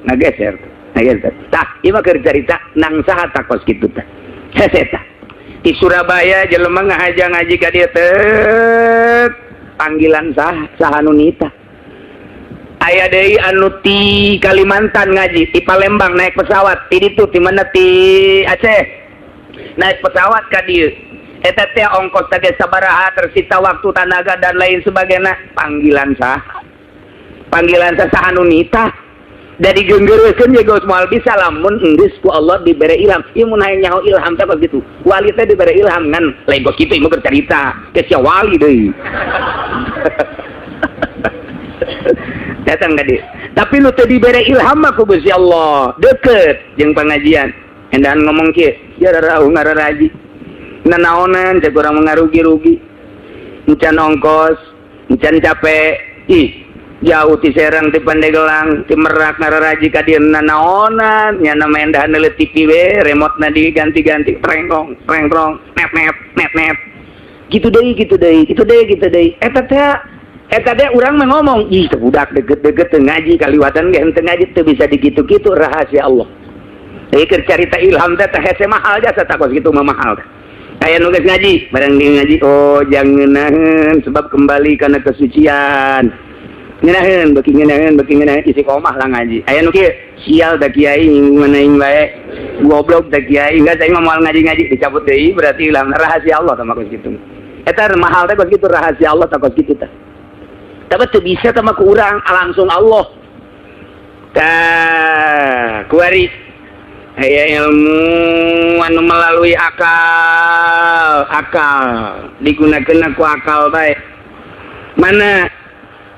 ngageser ngageser tah ieu mah keur carita nang saha tah kos kitu tah hese tah di Surabaya jelema ngahaja ngaji ka dieu teh panggilan sah saha nu nitah. Aya deui anu ti Kalimantan ngaji, ti Palembang naik pesawat, ti ditu ti mana ti Aceh. Naik pesawat ka dieu. Eta teh ongkos teh sabaraha tersita waktu, tenaga dan lain sebagainya. Panggilan sah. Panggilan sah saha nu nitah. Da digeunggeureukeun ye geus moal bisa lamun enggeus ku Allah dibere ilham. Ieu mun hayang nyaho ilham teh kos kitu. Wali teh dibere ilham ngan lain kos kitu ieu mah carita. Geus sia wali deui. Datang ka dieu. Tapi nu teu dibere ilham mah ku Gusti Allah, deket jeung pengajian. Endahan ngomong kieu, ya rarauh ngararaji. Nanaonan cek urang ngarugi-rugi. Encan ongkos, encan capek. Ih, jauh ti Serang, ti Pandegelang, ti Merak ngararaji ka dieu nanaonan. Nya nama endahan leutik TV we, remote-na diganti-ganti, trengkong, trengkrong, nep nep nep nep. Gitu deui, gitu deui, gitu deui, gitu deui. Eta teh eta teh urang mah ngomong, ih teu budak deket-deket teu ngaji kaliwatan ge henteu ngaji teu bisa dikitu-kitu rahasia Allah. Ieu keur carita ilham teh teh hese mahal jasa tah kos kitu mah mahal teh. Aya nu geus ngaji, barang dia ngaji oh jangan ngeunaheun sebab kembali kana kesucian. Ngeunaheun beuki ngeunaheun beuki ngeunaheun istiqomah lah ngaji. Aya nu kieu, sial da kiai ngeunaheun bae. Goblok da kiai, enggak saya mah moal ngaji-ngaji dicabut deui berarti ilham rahasia Allah tah kos kitu. Eta mahal teh kos kitu rahasia Allah tah kos kitu teh. Tapi teu bisa sama ku urang langsung Allah. Tah, kuari aya ilmu anu melalui akal, akal digunakeun ku akal bae. Mana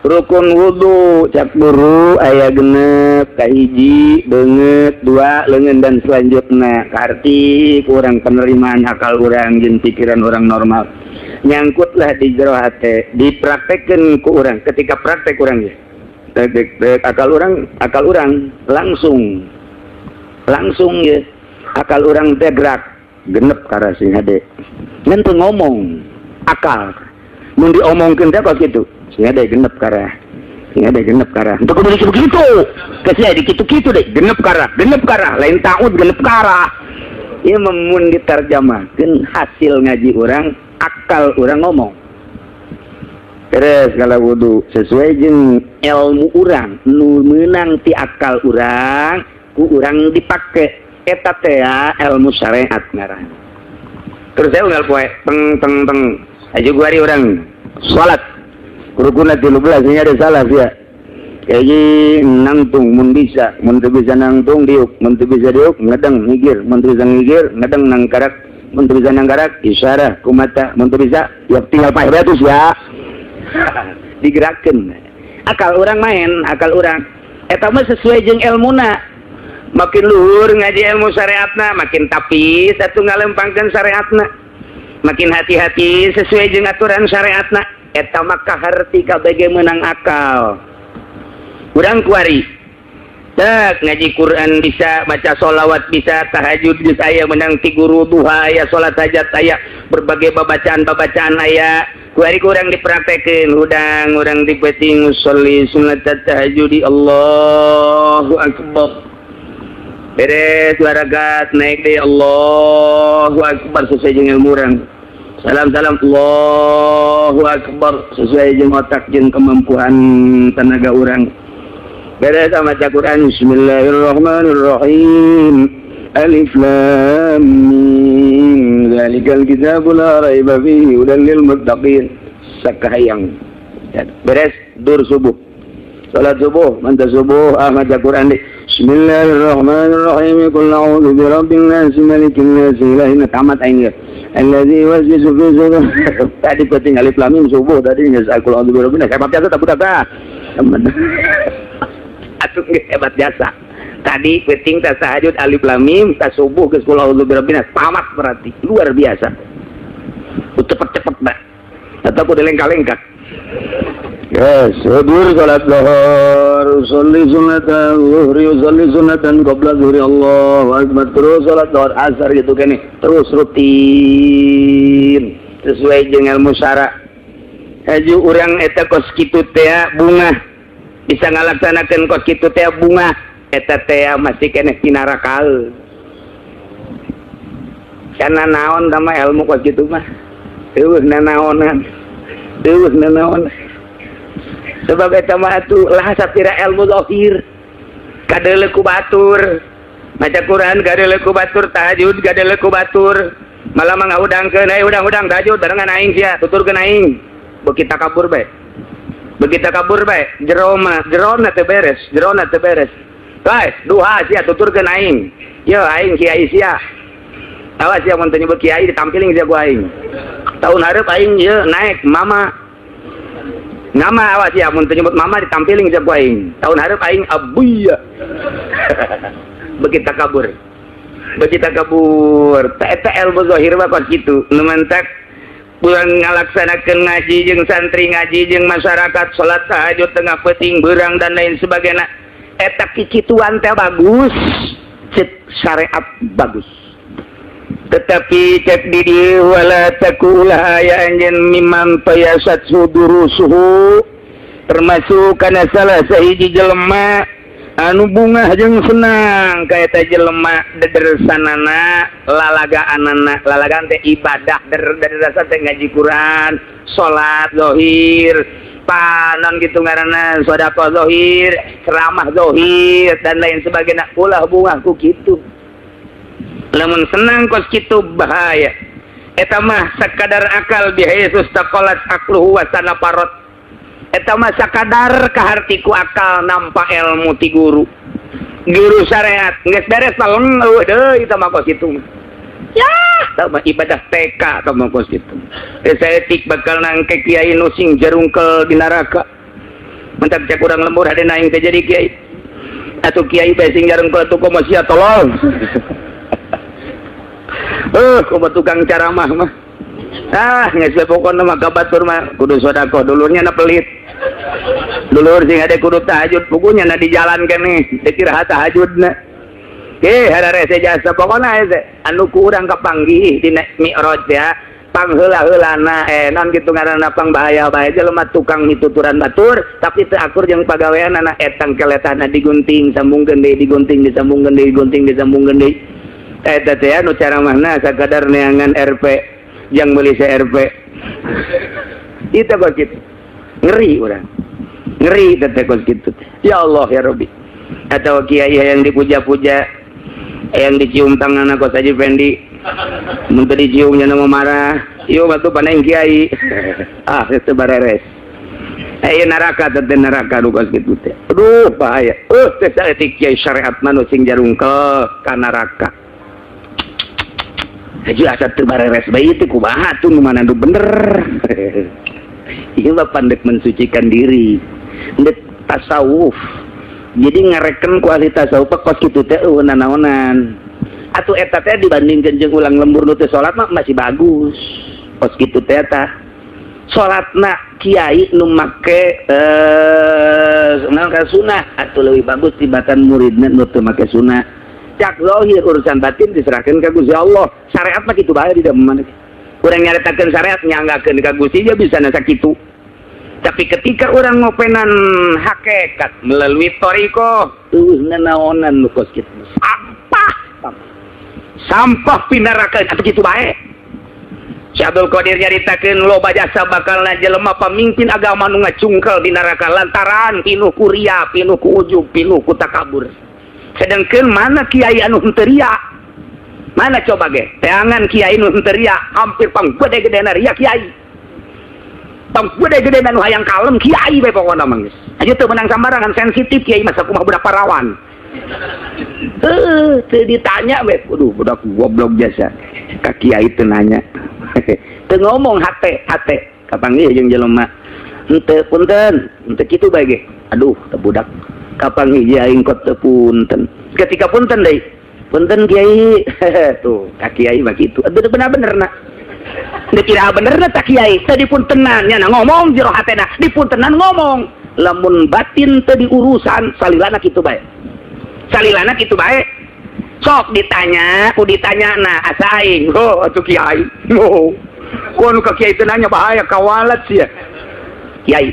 Rukun wudhu cak guru aya genep: kahiji beungeut, dua leungeun, dan selanjutnya. Karti kurang penerimaan akal urang jeung pikiran orang normal, nyangkutlah di jero hate, dipraktekkeun ku urang. Ketika praktek urang ya tek, tek, tek, akal urang langsung langsung ya, akal urang teh gerak genep karena sing hade. Ngan teu ngomong akal, mun diomongkeun teh kos kitu, sing hade genep karah, sing hade genep karah. Untuk kudu begitu kasih di kitu-kitu deh, genep karah, genep karah, lain taut genep karah. Ieu mun diterjemahkeun hasil ngaji urang, akal urang ngomong. Terus kalau wudhu sesuai jeung ilmu urang nu meunang ti akal urang, ku urang dipake, eta teh ilmu syariat ngaran. Terus saya unggal poe teng teng teng aja gua hari urang salat, rukunna 13, ini ada salah ya. Kayak nangtung mun bisa, mun teu bisa nangtung diuk, mun teu bisa diuk ngedeng ngigir, mun teu bisa ngigir ngedeng nangkarak, mun teu bisa nangkarak isyarah ku mata, mun teu bisa ya tinggal paeh ratus ya digerakkan. Akal urang main, akal urang eta mah sesuai jeung ilmuna. Makin luhur ngaji ilmu syariatna, makin tapi satu ngalempangkeun syariatna, makin hati-hati sesuai jeung aturan syariatna. Eta mah kaharti kabeh menang akal urang. Kuari tak ngaji Quran bisa baca, sholawat bisa, tahajud geus aya menang ti guru, duha aya, salat hajat aya, berbagai babacaan-babacaan aya. Kuari kurang dipraktekeun hudang urang di peuting, sholli sunat tahajudi, Allahu akbar, beres dua rakaat naik deh, Allahu akbar, sesuai jeung ilmu urang. Salam salam, Allahu akbar, sesuai jeung otak jeung kemampuan tenaga urang. Beres sama baca Quran, Bismillahirrahmanirrahim, Alif Lam Mim, Zalikal kitabu la raiba fihi hudan lil muttaqin, sakahayang beres dur subuh, salat subuh, mantap subuh, ah maca Quran deh, Bismillahirrahmanirrahim, Qul a'udzu birabbin nas, malikin nas, ilahin, tamat aing ya. Allazi yuwaswisu fi sudur. Tadi penting alif lam mim subuh tadi geus qul a'udzu birabbin nas, hebat jasa tak budak ah. Atuh geus hebat jasa. Tadi penting tas tahajud alif lam mim, tas subuh geus qul a'udzu birabbin nas, tamat berarti. Luar biasa. Cepet-cepet dah. Atau kudu lengkah-lengkah. Yes, hadir salat zuhur, sholli sunat zuhri, sholli sunatan qabla zuhri, Allahu akbar, terus salat zuhur, asar gitu kan nih, terus rutin sesuai dengan ilmu syara. Haju urang eta kos kitu teh bungah, bisa ngalaksanakeun kos kitu teh bungah, eta teh masih keneh pinarakal. Karena naon sama ilmu kos kitu mah? Eueuh nanaonan. Eueuh nanaonan. Sebab eta mah atuh lah sapira ilmu zahir kadeuleu ku batur, maca Quran kadeuleu ku batur, tahajud kadeuleu ku batur, malah mah ngahudangkeun, "Hey, hudang-hudang tahajud barengan aing sia, tuturkeun aing." Beuki takabur bae, beuki takabur bae, jero mah jerona teu beres, jerona teu beres. Guys, duha sia, tuturkeun aing. Yo aing kiai sia, awas sia mun teu nyebut kiai ditampiling sia ku aing. Tahun hareup aing ieu naik mama nama, awas ya mun teu nyebut mama ditampiling sia ku aing. Tahun hareup aing abuya. Beuki takabur, beuki takabur. Eta ilmu zahir mah kos kitu. Nu mantak urang ngalaksanakeun ngaji jeung santri, ngaji jeung masyarakat, salat tahajud tengah peuting beurang dan lain sebagainya, eta kikituan teh bagus, cek syariat bagus. Tetapi cek di dieu, wala taku, ulah aya anjeun mimman tayasat durusuhu, termasuk kana salah sahiji jelema anu bungah jeung senang ka eta jelema dedersanana lalagaanana. Lalagaan teh ibadah, dedersan teh ngaji Quran, salat zahir, panon gitu ngaranna, sedekah zahir, ceramah zahir, dan lain sebagainya. Ulah bungah ku kitu. Lamun senang kos kitu bahaya. Eta mah sakadar akal, bihaitsu istaqallat aqluhu wa sanafarot. Eta mah sakadar kaharti ku akal, nampa ilmu ti guru guru syariat, geus beres paleng, eueuh deui. Eta mah kos kitu mah ya, eta mah ibadah TK. Eta mah kos kitu. Saeutik bakal nangke kiai nu sing jarungkel di neraka. Mentak cek urang lembur, hade aing teh jadi kiai. Atuh kiai bae sing jareng tuh, komo sia tolol. Komo tukang ceramah mah. Ah, geus we, pokona mah ka batur mah kudu sedekah, dulurnya na pelit. Dulur sing ada kudu tahajud, pugunya na di jalan keneh, dikira tahajudna. Eh, hararese jasa pokona hese anu ku urang kapanggih dina Mi'raj ya. Pangheula-heulana non kitu ngaranna, pang bahaya bae jelema tukang mituturan batur tapi teu akur jeung pagaweanana, etang keletana digunting sambungkeun deui, digunting disambungkeun deui, digunting disambungkeun deui. Eta teh anu caramahna sakadar neangan RP jang meuli CRP itu kok kitu. Ngeri urang, ngeri teh kos kitu. Ya Allah, ya Rabbi. Atau kiai yang dipuja-puja, yang dicium tangan kos Haji Fendi, mun teu diciumnya mau marah. Ieu mah tuh paneng kiai. Ah, itu bareres. Eh, neraka teh, neraka nu kos kitu teh. Aduh, bahaya. Teh saeutik kiai syariat mah nu sing jarungkel ka neraka. Haji asa teu bareres bae teh, kumaha tuh, nu mana nu bener? Ieu mah pandek mensucikan diri, ndek tasawuf. Jadi ngareken ku ahli tasawuf kos kitu teh eueuh nanaonan. Atuh eta teh dibandingkeun jeung ulang lembur nu teu salat mah masih bagus. Kos kitu teh tah. Salatna kiai nu make naon ka sunah atuh leuwih bagus tibatan muridna nu teu make sunah. Cak zahir, urusan batin diserahkeun ka Gusti Allah. Syariat mah kitu bae di mana. Urang nyaritakeun syariat nyanggakeun ka Gusti dia bisa nasa kitu. Tapi ketika orang ngopenan hakikat melalui thoriqoh, eueuh nanaonan nu kos kitu. Sampah. Sampah pinarakeun atuh kitu bae. Syekh Abdul Qadir nyaritakeun loba jasa bakalna jelema pamimpin agama nu ngacungkel di neraka lantaran pinuh ku ria, pinuh ku ujub, pinuh ku takabur. Sedangkan mana kiai anu henteu ria? Mana coba ge? Teangan kiai nu henteu ria, hampir pang gede-gedena ria kiai. Pang gede-gedena nu hayang kalem kiai bae pokona mah geus. Aja teu menang sambarangan, sensitif kiai masa kumaha budak parawan. Heuh, teu ditanya we. Waduh, budak goblok jasa. Ka kiai teu nanya. Teu ngomong hate, hate. Kapanggih jeung jelema. Henteu punten, henteu kitu bae ge. Aduh, teu budak. Kapanggih aing kot teu punten. Ketika punten deui. Punten kiai. Tuh, ka kiai mah kitu. Aduh, bener-bener na. Dek kira bener na tak kiai. Teu dipuntenan nya ngomong jero hatena, dipuntenan ngomong. Lamun batin teu diurusan salilana kitu bae. Salilana kitu bae. Sok ditanya, ku ditanya na asa aing. Oh, atuh kiai. Oh. Ku anu ka kiai teu nanya bahaya kawalat sia. Kiai.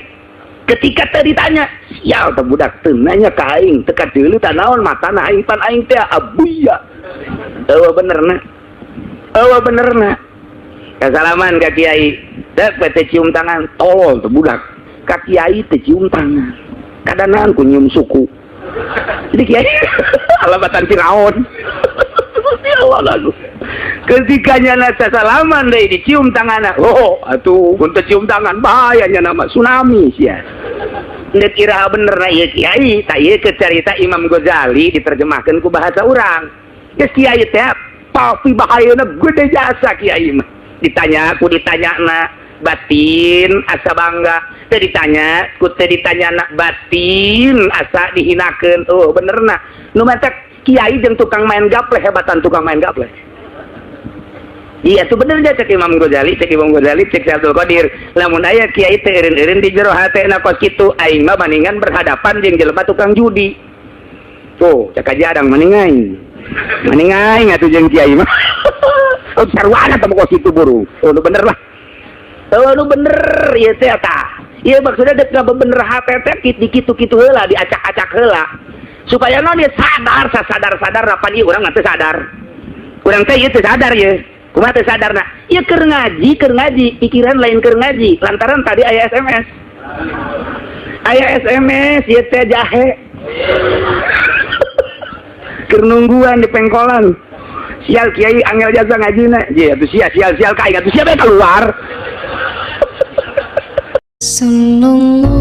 Ketika teu ditanya, sial teh budak teu nanya ka aing, teu kadeuleu tah naon matana aing, pan aing teh abuya. Eueuh bener na. Eueuh bener na. Kasalaman ka kiai. Dek teh cium tangan, tolol teh budak. Ka kiai teh cium tangan. Kadanaan ku nyium suku. Jadi kiai alabatan Firaun. Ya Allah lagu. Ketika nyana salaman deh dicium tangan. Oh, atuh untuk cium tangan bahayanya nama tsunami sia. Ndek kira bener na ieu kiai, tak ieu ke cerita Imam Ghazali diterjemahkan ku bahasa urang. Geus kiai teh tapi bahayana gede jasa kiai mah. Ditanya ku ditanya na batin asa bangga, teu ditanya ku teu ditanya na batin asa dihinakeun. Oh, bener na. Nu matak kiai jeung tukang main gaple hebatan tukang main gaple. Iya tuh bener dia cek Imam Ghazali, cek Imam Ghazali, cek Syekh Abdul Qadir. Lamun aya kiai teh eureun-eureun di jero hatena kos kitu, aing mah bandingan berhadapan jeung jelema tukang judi. Tuh, cek aja adang mending aing. Mending aing atuh jeung kiai mah. Oh, sarwana teh kos kitu buru. Oh, nu bener lah. Oh, nu bener ieu teh tah. Ieu maksudnya dek bener hate teh di kitu-kitu heula, diacak-acak heula. Supaya non dia sadar, sadar-sadar rapan ieu urang teh sadar. Urang teh ieu teh sadar ieu. Kumaha teh sadarna? Ieu keur ngaji, pikiran lain keur ngaji lantaran tadi aya SMS. Aya SMS ieu teh jahe. Keur nungguan di pengkolan. Sial kiai angel jasa ngajina. Ye atuh sia sial sial ka aing atuh sia bae keluar. Sallallahu